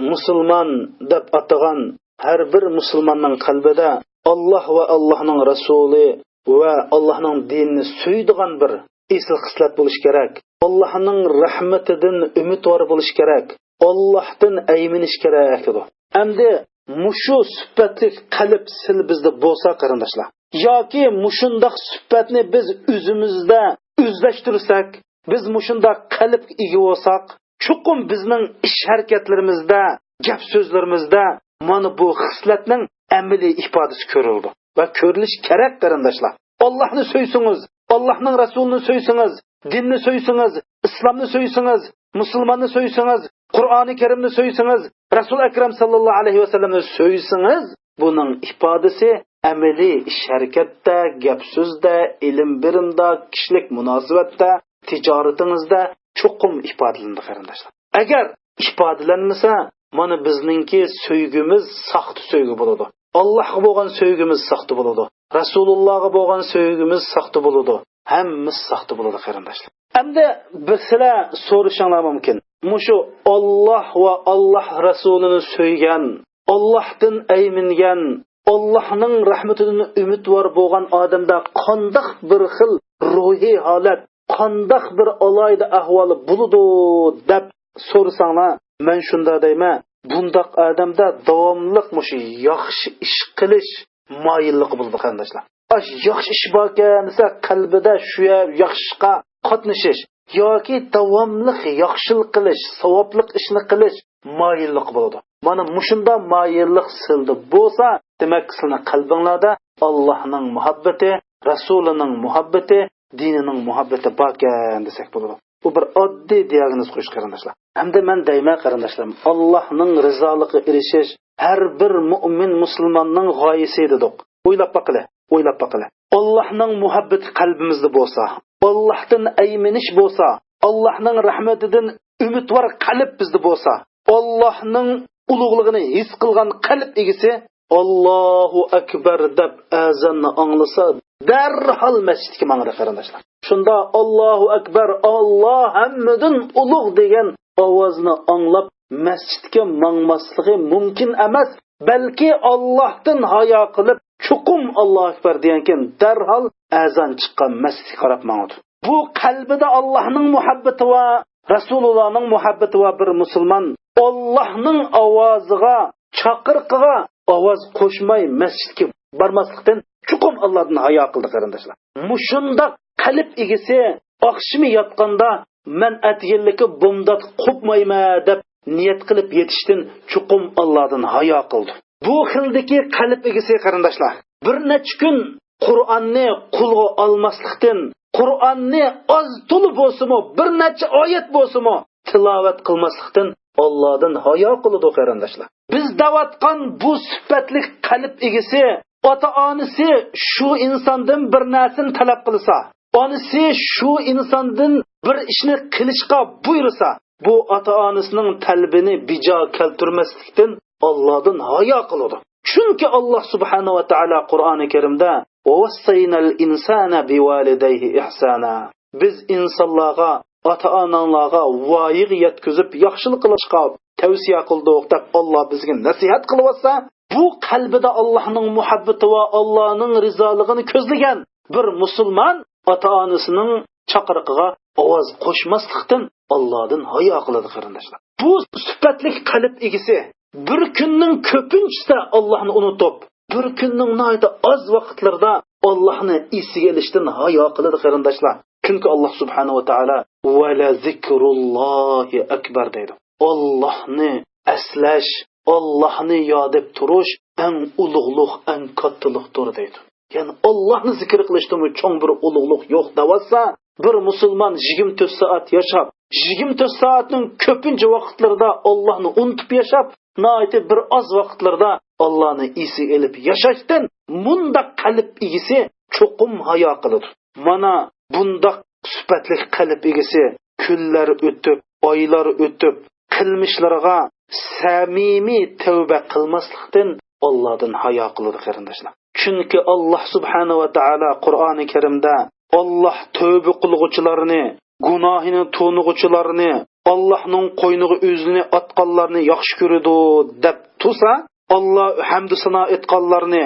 مۇسۇلمان دەپ ئاتىغان ھەر بىر مۇسۇلماننىڭ قەلبىدە ئاللاھ ۋە ئاللاھنىڭ رەسۇلى ۋە ئاللاھنىڭ دىنىنى سۆيىدىغان بىر ئېسىل خىسلەت بولۇشى كېرەك. ئاللاھنىڭ رەھمىتىدىن ئۈمىدۋار بولۇشى كېرەك. ئاللاھتىن ئەيمىنىش كېرەك دېدۇق. ئەمدى مۇشۇ سۈپەتلىك قەلب سىل بىزدە بولسا، قېرىنداشلار، ياكى مۇشۇنداق سۈپەتنى بىز ئۆزىمىزدە ئۆزلەشتۈرسەك، بىز مۇشۇنداق قەلبكە ئىگە بولساق، چوقۇم بىزنىڭ ئىش ھەرىكەتلىرىمىزدە، گەپ سۆزلىرىمىزدە مانا بۇ خىسلەتنىڭ ئەمەلىي ئىپادىسى كۆرۈلىدۇ ۋە كۆرۈلۈشى كېرەك، قېرىنداشلار. ئاللاھنى سۆيسىڭىز، ئاللاھنىڭ رەسۇلىنى سۆيسىڭىز، دىننى سۆيسىڭىز، ئىسلامنى سۆيسىڭىز، مۇسۇلماننى سۆيسىڭىز، قۇرئانى كەرىمنى سۆيسىڭىز، رەسۇل ئەكرەم ساللاللاھۇ ئەلەيھى ۋەسەللەمنى سۆيسىڭىز، بۇنىڭ ئىپادىسى ئەمەلىي ئىش ھەرىكەتتە، گەپ سۆزدە، ئىلىم بېرىمدا، كىشىلىك مۇناسىۋەتتە، تىجارىتىڭىزدە چوقۇم ئىپادىلىنىدۇ، قېرىنداشلار. ئەگەر ئىپادىلەنمىسە، مانا بىزنىڭكى سۆيگۈمىز ساختا سۆيگۈ بولىدۇ. ئاللاھقا بولغان سۆيگۈمىز ساختا بولىدۇ. رەسۇلۇللاغا بولغان سۆيگۈمىز ساختا بولىدۇ. ھەممىسى ساختا بولىدۇ، قېرىنداشلار. ئەمدى بىر سىلەر سورىشىڭلار مۇمكىن. مۇشۇ ئاللاھ ۋە ئاللاھ رەسۇلىنى سۆيگەن، ئاللاھتىن ئەيمىنگەن، ئاللاھنىڭ رەھمىتىدىن ئۈمىدۋار بولغان ئادەمدە قانداق بىر خىل روھىي ھالەت، قانداق بىر ئالاھىدە ئەھۋالى بولىدۇ دەپ سورىساڭلار، مەن شۇنداق دەيمەن، بۇنداق ئادەمدە داۋاملىق مۇشۇ ياخشى ئىش قىلىش مايىللىقى بولىدۇ، قېرىنداشلار. ئاشۇ ياخشى ئىش باركەن دېسە، قەلبىدە شۇ ياخشى ئىشقا قاتنىشىش ياكى داۋاملىق ياخشىلىق قىلىش، ساۋابلىق ئىشنى قىلىش مايىللىقى بولىدۇ. مانا مۇشۇنداق مايىللىق سىلدا بولسا، دېمەك، سىلىنىڭ قەلبىڭلاردا ئاللاھنىڭ مۇھەببىتى، رەسۇلىنىڭ مۇھەببىتى، دىنىنىڭ مۇھەببىتى باركەن دېسەك بولىدۇ. بۇ بىر ئاددىي دىياگنوز قويۇش، قېرىنداشلار. ھەمدە مەن دەيمەن، قېرىنداشلىرىم، ئاللاھنىڭ رىزالىقىغا ئېرىشىش ھەر بىر مۇئمىن مۇسۇلماننىڭ غايىسى دېدۇق. ئويلاپ باقىلى، ئويلاپ باقىلى. ئاللاھنىڭ مۇھەببىتى قەلبىمىزدە بولسا، ئاللاھتىن ئەيمىنىش بولسا، ئاللاھنىڭ رەھمىتىدىن ئۈمىدۋار قەلب بىزدە بولسا، ئاللاھنىڭ ئۇلۇغلۇقىنى ھېس قىلغان قەلب ئىگىسى «ئاللاھۇ ئەكبەر» دەپ ئەزاننى ئاڭلىسا، دەرھال مەسچىتكە ماڭىدۇ، قېرىنداشلار. شۇندا «ئاللاھۇ ئەكبەر، ئاللا ھەممىدىن ئۇلۇغ» دېگەن ئاۋازنى ئاڭلاپ، مەسچىتكە ماڭماسلىقى مۇمكىن ئەمەس. بەلكى ئاللاھتىن ھايا قىلىپ، چوقۇم «ئاللاھۇ ئەكبەر» دېگەنكىن، دەرھال ئەزان چىققان مەسچىتكە قاراپ ماڭىدۇ. بۇ قەلبىدە ئاللاھنىڭ مۇھەببىتى ۋە رەسۇلۇللانىڭ مۇھەببىتى ۋە بىر مۇسۇلمان ئاللاھنىڭ ئاۋازىغا، چاقىرىقىغا ئاۋاز قوشماي مەسچىتكە بارماسلىقتىن چوقۇم ئاللاھتىن ھايا قىلدى، قېرىنداشلار. مۇشۇنداق قەلب ئىگىسى ئاخشىمى ياتقاندا، «مەن ئەتىگەنلىككە بومداتقا قوپمايمەن» دەپ نىيەت قىلىپ يېتىشتىن چوقۇم ئاللاھتىن ھايا قىلدى. بۇ خىلدىكى قەلب ئىگىسى، قېرىنداشلار، بىر نەچچە كۈن قۇرئاننى قولىغا ئالماسلىقتىن، قۇرئاننى ئاز تولا بولسىمۇ، بىر نەچچە ئايەت بولسىمۇ تىلاۋەت قىلماسلىقتىن ئاللاھتىن ھايا قىلىدۇ، قېرىنداشلار. بىز دەۋاتقان بۇ سۈپەتلىك قەلب ئىگىسى، ئاتا-ئانىسى شۇ ئىنساندىن بىر نەرسىنى تەلەپ قىلسا، ئانىسى شۇ ئىنساندىن بىر ئىشنى قىلىشقا بۇيرۇسا، بۇ ئاتا-ئانىسىنىڭ تەلىپىنى بىجا كەلتۈرمەسلىكتىن ئاللاھتىن ھايا قىلىدۇ. چۈنكى ئاللاھ سۇبھانەھۇ ۋە تائالا قۇرئانى كەرىمدە: «ۋەۋەسسەينەل ئىنسانە بىۋالىدەيھى ئىھسانا.» بىز ئىنسانلارغا، ئاتا-ئاناڭلارغا ۋايىغا يەتكۈزۈپ ياخشىلىق قىلىشقا تەۋسىيە قىلدۇق دەپ ئاللاھ بىزگە نەسىھەت قىلىۋاتسا، بۇ قەلبىدە ئاللاھنىڭ مۇھەببىتى ۋە ئاللاھنىڭ رىزالىقىنى كۆزلىگەن بىر مۇسۇلمان ئاتا-ئانىسىنىڭ چاقىرىقىغا ئاۋاز قوشماسلىقتىن ئاللاھتىن ھايا قىلىدۇ، قېرىنداشلار. بۇ سۈپەتلىك قەلب ئىگىسى بىر كۈننىڭ كۆپىنچىسىدە ئاللاھنى ئۇنتۇپ، بىر كۈننىڭ ناھايىتى ئاز ۋاقىتلىرىدا ئاللاھنى ئېسىگە ئېلىشتىن ھايا قىلىدۇ، قېرىنداشلار. چۈنكى ئاللاھ سۇبھانەھۇ ۋە تائالا «ۋەلەزىكرۇللاھى ئەكبەر» دەيدۇ. ئاللاھنى ئەسلەش، ئاللاھنى ياد ئېتىپ تۇرۇش ئەڭ ئۇلۇغلۇق، ئەڭ كاتتىلىقتۇر دەيدۇ. يەنى ئاللاھنى زىكىر قىلىشتىمۇ چوڭ بىر ئۇلۇغلۇق يوق دەۋاتسا، بىر مۇسۇلمان يىگىرمە تۆت سائەت ياشاپ، يىگىرمە تۆت سائەتنىڭ كۆپىنچە ۋاقىتلىرىدا ئاللاھنى ئۇنتۇپ ياشاپ، ناھايىتى بىر ئاز ۋاقىتلىرىدا ئاللاھنى ئېسىگە ئېلىپ ياشاشتىن مۇنداق قەلب ئىگىسى چوقۇم ھايا قىلىدۇ. مانا بۇنداق سۈپەتلىك قەلب ئىگىسى كۈنلەر ئۆتۈپ، ئايلار ئۆتۈپ، قىلمىشلىرىغا، سەمىمىي تەۋبە قىلماسلىقتىن ئاللادىن ھايا قىلىدۇ، قېرىنداشلار. چۈنكى ئاللا سۇبھانەھۇ ۋە تائالا قۇرئانى كەرىمدە، ئاللا تەۋبە قىلغۇچىلارنى، گۇناھىنى تونۇغۇچىلارنى، ئاللانىڭ قوينىغا ئۆزىنى ئاتقانلارنى ياخشى كۆرىدۇ، دەپ تۇرسا، ئاللا ھەمدۇ سانا ئېيتقانلارنى،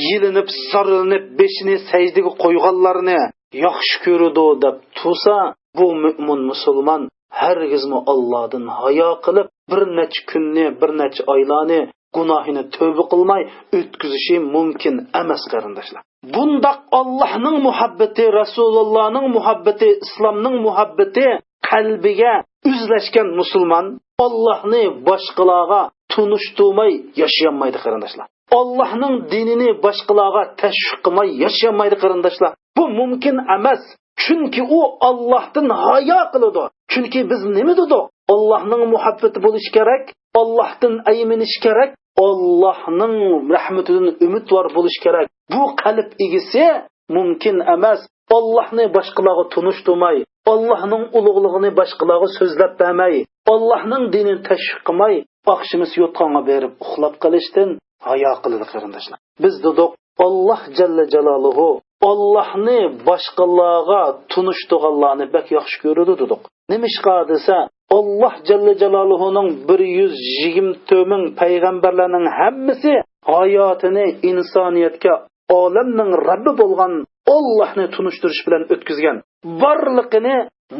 يېلىنىپ، زارلىنىپ، بېشىنى سەجدىگە قويغانلارنى ياخشى كۆرىدۇ، دەپ تۇرسا، بۇ مۆمىن مۇسۇلمان ھەرگىزمۇ ئاللادىن ھايا قىلىپ، بىر نەچچە كۈننى، بىر نەچچە ئايلارنى گۇناھىنى تۆۋبە قىلماي ئۆتكۈزۈشى مۇمكىن ئەمەس، قېرىنداشلار. بۇنداق ئاللانىڭ مۇھەببىتى، رەسۇلۇللانىڭ مۇھەببىتى، ئىسلامنىڭ مۇھەببىتى قەلبىگە ئۆزلەشكەن مۇسۇلمان ئاللانى باشقىلارغا تونۇشتۇرماي ياشىيالمايدۇ، قېرىنداشلار. ئاللانىڭ دىنىنى باشقىلارغا تەشۋىق قىلماي ياشىيالمايدۇ، قېرىنداشلار. بۇ مۇمكىن ئەمەس. چۈنكى ئۇ ئاللاھتىن ھايا قىلىدۇ. چۈنكى بىز نېمە دېدۇق؟ ئاللاھنىڭ مۇھەببىتى بولۇشى كېرەك، ئاللاھتىن ئەيمىنىش كېرەك، ئاللاھنىڭ رەھمىتىدىن ئۈمىدۋار بولۇش كېرەك. بۇ قەلب ئىگىسى مۇمكىن ئەمەس. ئاللاھنى باشقىلارغا تونۇشتۇرماي، ئاللاھنىڭ ئۇلۇغلۇقىنى باشقىلارغا سۆزلەپ بەرمەي، ئاللاھنىڭ دىنىنى تەشۋىق قىلماي، ئاخشىمىسى يوتقانغا بېرىپ ئۇخلاپ قېلىشتىن ھايا قىلىدۇ، قېرىنداشلار. بىز دېدۇق، ئاللاھ جەللە جالالۇھۇ ئاللاھنى باشقىلارغا تونۇشتۇرغانلارنى بەك ياخشى كۆرىدۇ دېدۇق. نېمىشقا دېسە، ئاللاھ جەللە جالالۇھۇنىڭ بىر يۈز يىگىرمە تۆت مىڭ پەيغەمبەرلەرنىڭ ھەممىسى ھاياتىنى ئىنسانىيەتكە ئالەمنىڭ رەببى بولغان ئاللاھنى تونۇشتۇرۇش بىلەن ئۆتكۈزگەن. بارلىقىنى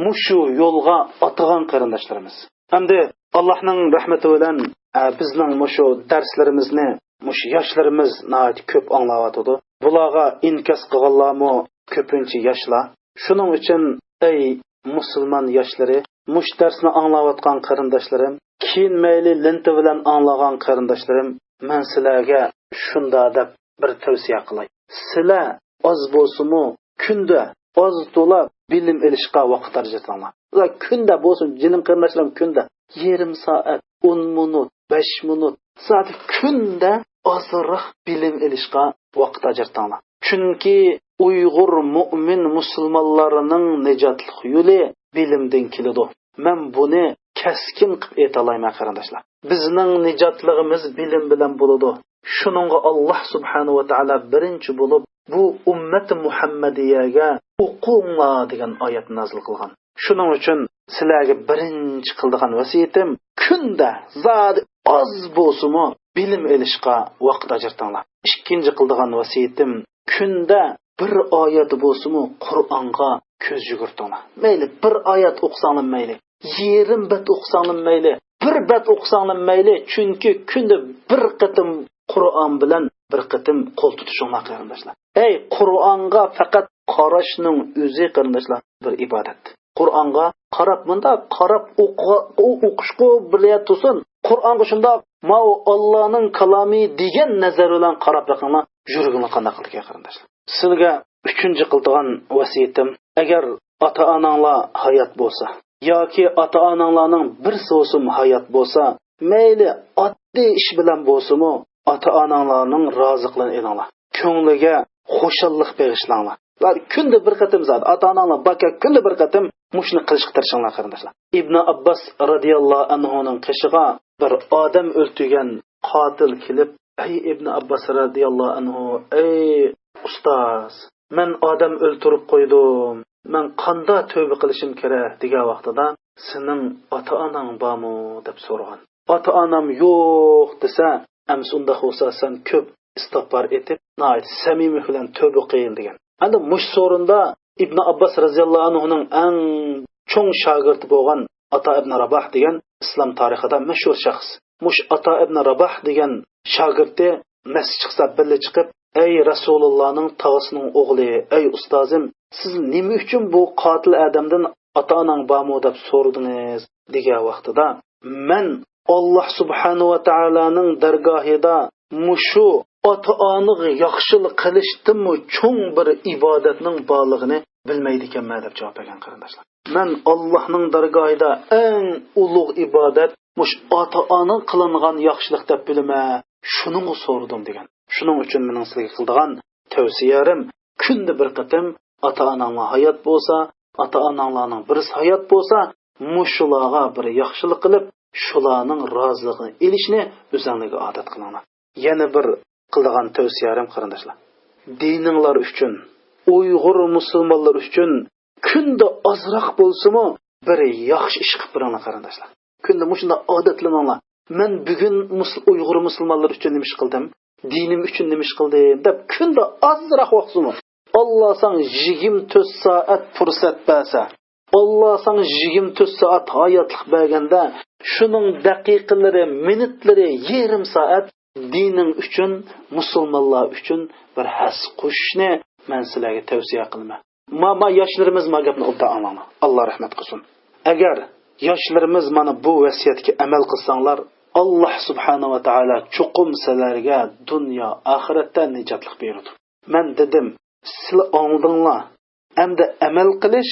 مۇشۇ يولغا ئاتىغان، قېرىنداشلىرىمىز. ئەمدى ئاللاھنىڭ رەھمىتى بىلەن، ئە، بىزنىڭ مۇشۇ دەرسلىرىمىزنى مۇشۇ ياشلىرىمىز ناھايىتى كۆپ ئاڭلاۋاتىدۇ. بۇلارغا ئىنكاس قىلغانلارمۇ كۆپىنچە ياشلار. شۇنىڭ ئۈچۈن، ئەي مۇسۇلمان ياشلىرى، مۇشۇ دەرسنى ئاڭلاۋاتقان قېرىنداشلىرىم، كېيىن مەيلى لېنتا بىلەن ئاڭلىغان قېرىنداشلىرىم، مەن سىلەرگە شۇندا دەپ بىر تەۋسىيە قىلاي. سىلەر ئاز بولسىمۇ، كۈندە ئاز تولا بىلىم ئېلىشقا ۋاقىت ئاجرىتىڭلار. ئۇلار كۈندە بولسۇن، جېنىم قېرىنداشلىرىم، كۈندە يېرىم سائەت، ئون مىنۇت، بەش مىنۇت، سائەت، كۈندە ئازراق بىلىم ئېلىشقا ۋاقىت ئاجرىتىڭلار. چۈنكى ئۇيغۇر مۇئمىن مۇسۇلمانلارنىڭ نىجاتلىق يولى بىلىمدىن كېلىدۇ. مەن بۇنى كەسكىن قىلىپ ئېيتالايمەن، قېرىنداشلار. بىزنىڭ نىجاتلىقىمىز بىلىم بىلەن بولىدۇ. شۇنىڭغا ئاللاھ سۇبھانەھۇ ۋە تائالا بىرىنچى بولۇپ بۇ ئۈممەت مۇھەممەدىيەگە «ئوقۇڭلار» دېگەن ئايەتنى نازىل قىلغان. شۇنىڭ ئۈچۈن سىلەرگە بىرىنچى قىلىدىغان ۋەسىيىتىم، كۈندە زادى ئاز بولسىمۇ بىلىم ئېلىشقا ۋاقىت ئاجرىتىڭلار. ئىككىنچى قىلىدىغان ۋەسىيىتىم، كۈندە بىر ئايەت بولسىمۇ قۇرئانغا كۆز يۈگۈرتۈڭلار. مەيلى بىر ئايەت ئوقۇساڭلار مەيلى، يېرىم بەت ئوقۇساڭلار مەيلى، بىر بەت ئوقۇساڭلار مەيلى، چۈنكى كۈندە بىر قېتىم قۇرئان بىلەن بىر قېتىم قول تۇتۇشۇڭلار، قېرىنداشلار. ئەي، قۇرئانغا پەقەت قاراشنىڭ ئۆزى، قېرىنداشلار، بىر ئىبادەت. قۇرئانغا قاراپ، مۇنداق قاراپ ئوقۇ-، ئو-، ئوقۇشقا بىلە تۇرسۇن. قۇرئانغا شۇنداق، ماۋۇ ئاللانىڭ كالامى دېگەن نەزەر بىلەن قاراپ بېقىڭلار، يۈرىكىڭلار قانداق قىلىدىكەن، قېرىنداشلار. سىلىگە ئۈچىنچى قىلىدىغان ۋەسىيىتىم، ئەگەر ئاتا-ئاناڭلار ھايات بولسا ياكى ئاتا-ئاناڭلارنىڭ بىرسى بولسىمۇ ھايات بولسا، مەيلى ئاددىي ئىش بىلەن بولسىمۇ، ئاتا-ئاناڭلارنىڭ رازىلىقىنى ئېلىڭلار. كۆڭلىگە خۇشاللىق بېغىشلاڭلار. ۋە كۈندە بىر قېتىم زادى، ئاتا-ئاناڭلار باركەن، كۈندە بىر قېتىم مۇشۇنى قىلىشقا تىرىشىڭلار، قېرىنداشلار. ئىبنى ئابباس رازىياللاھۇ ئەنھۇنىڭ قېشىغا بىر ئادەم ئۆلتۈرگەن قاتىل كېلىپ، ئەي ئىبنى ئابباس رازىياللاھۇ ئەنھۇ، ئەي ئۇستاز، مەن ئادەم ئۆلتۈرۈپ قويدۇم، مەن قاندا تۆبە قىلىشىم كېرەك دېگەن ۋاقتىدا، سېنىڭ ئاتا-ئاناڭ بارمۇ دەپ سورىغان. ئاتا-ئانام يوق دېسە، ئەمسە ئۇنداق بولسا سەن كۆپ ئىستىغپار ئېيتىپ، ناھايىتى سەمىمىي بىلەن تۆبە قىل دېگەن. ئەمدى مۇشۇ سورۇندا ئىبنى ئابباس رازىياللاھۇ ئەنھۇنىڭ ئەڭ چوڭ شاگىرتى بولغان ئاتا ئىبنى راباھ دېگەن ئىسلام تارىخىدا مەشھۇر شەخس. مۇشۇ ئاتا ئىبنى راباھ دېگەن شاگىرتى مەسچىتكە چىقسا بىللە چىقىپ، ئەي رەسۇلۇللانىڭ تاغىسىنىڭ ئوغلى، ئەي ئۇستازىم، سىز نېمە ئۈچۈن بۇ قاتىل ئادەمدىن ئاتا-ئاناڭ بارمۇ دەپ سورىدىڭىز؟ دېگەن ۋاقتىدا، مەن ئاللا سۇبھانەھۇ ۋە تائالانىڭ دەرگاھىدا مۇشۇ ئاتا-ئانىغا ياخشىلىق قىلىشتىنمۇ چوڭ بىر ئىبادەتنىڭ بارلىقىنى بىلمەيدىكەنمەن دەپ جاۋاب بەرگەن، قېرىنداشلار. مەن ئاللانىڭ دەرگاھىدا ئەڭ ئۇلۇغ ئىبادەت مۇشۇ ئاتا-ئانىغا قىلىنغان ياخشىلىق دەپ بىلىمەن، شۇنىڭغا سورىدىم دېگەن. شۇنىڭ ئۈچۈن مېنىڭ سىلەرگە قىلىدىغان تەۋسىيەم، كۈندە بىر قېتىم ئاتا-ئاناڭلار ھايات بولسا، ئاتا-ئاناڭلارنىڭ بىرسى ھايات بولسا، مۇشۇلارغا بىر ياخشىلىق قىلىپ، شۇلارنىڭ رازىلىقىنى ئېلىشنى ئۆزەڭلارگە ئادەت قىلىڭلار. يەنە بىر قىلىدىغان تەۋسىيەم، قېرىنداشلار، دىنىڭلار ئۈچۈن، ئۇيغۇر مۇسۇلمانلار ئۈچۈن كۈندە ئازراق بولسىمۇ بىر ياخشى ئىش قىلىپ بېرىڭلار، قېرىنداشلار. كۈندە مۇشۇنداق ئادەتلىنىڭلار. مەن بۈگۈن مۇس-، ئۇيغۇر مۇسۇلمانلار ئۈچۈن نېمە ئىش قىلدىم؟ دىنىم ئۈچۈن نېمە ئىش قىلدىم؟ دەپ كۈندە ئازراق ۋاقىتسىمۇ، ئاللا ساڭا يىگىرمە تۆت سائەت پۇرسەت بەرسە، ئاللا ساڭا يىگىرمە تۆت سائەت ھاياتلىق بەرگەندە، شۇنىڭ دەقىقىلىرى، مىنۇتلىرى، يېرىم سائەت دىنىڭ ئۈچۈن، مۇسۇلمانلار ئۈچۈن بىر ھەسسە قوشۇشنى مەن سىلەرگە تەۋسىيە قىلىمەن. ما، ما ياشلىرىمىز ما گەپنى ئوبدان ئاڭلاڭلار. ئاللا رەھمەت قىلسۇن. ئەگەر ياشلىرىمىز مانا بۇ ۋەسىيەتكە ئەمەل قىلساڭلار، ئاللا سۇبھانەھۇ ۋە تائالا چوقۇم سىلەرگە دۇنيا ئاخىرەتتە نىجاتلىق بېرىدۇ. مەن دېدىم، سىلەر ئاڭلىدىڭلار. ئەمدى ئەمەل قىلىش،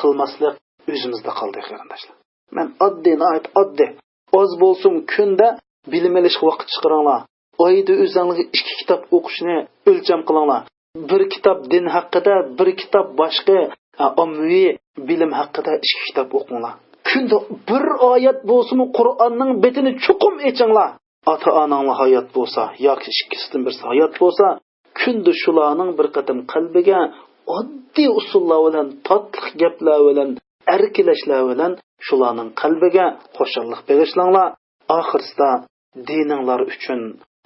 قىلماسلىق ئۆزىمىزدە قالدى، قېرىنداشلار. مەن ئاددىي، ناھايىتى ئاددىي. ئاز بولسۇن كۈندە بىلىم ئېلىشقا ۋاقىت چىقىرىڭلار. ئايدا ئۆزەڭلارگە ئىككى كىتاب ئوقۇشنى ئۆلچەم قىلىڭلار. بىر كىتاب دىن ھەققىدە، بىر كىتاب باشقا، ئا، ئاممىۋى بىلىم ھەققىدە ئىككى كىتاب ئوقۇڭلار. كۈندە بىر ئايەت بولسىمۇ قۇرئاننىڭ بېتىنى چوقۇم ئېچىڭلار. ئاتا-ئاناڭلار ھايات بولسا ياكى ئىككىسىدىن بىرسى ھايات بولسا، كۈندە شۇلارنىڭ بىر قېتىم قەلبىگە ئاددىي ئۇسۇللار بىلەن، تاتلىق گەپلەر بىلەن، ئەركىلەشلەر بىلەن شۇلارنىڭ قەلبىگە خۇشاللىق بېغىشلاڭلار. ئاخىرسىدا دىنىڭلار ئۈچۈن،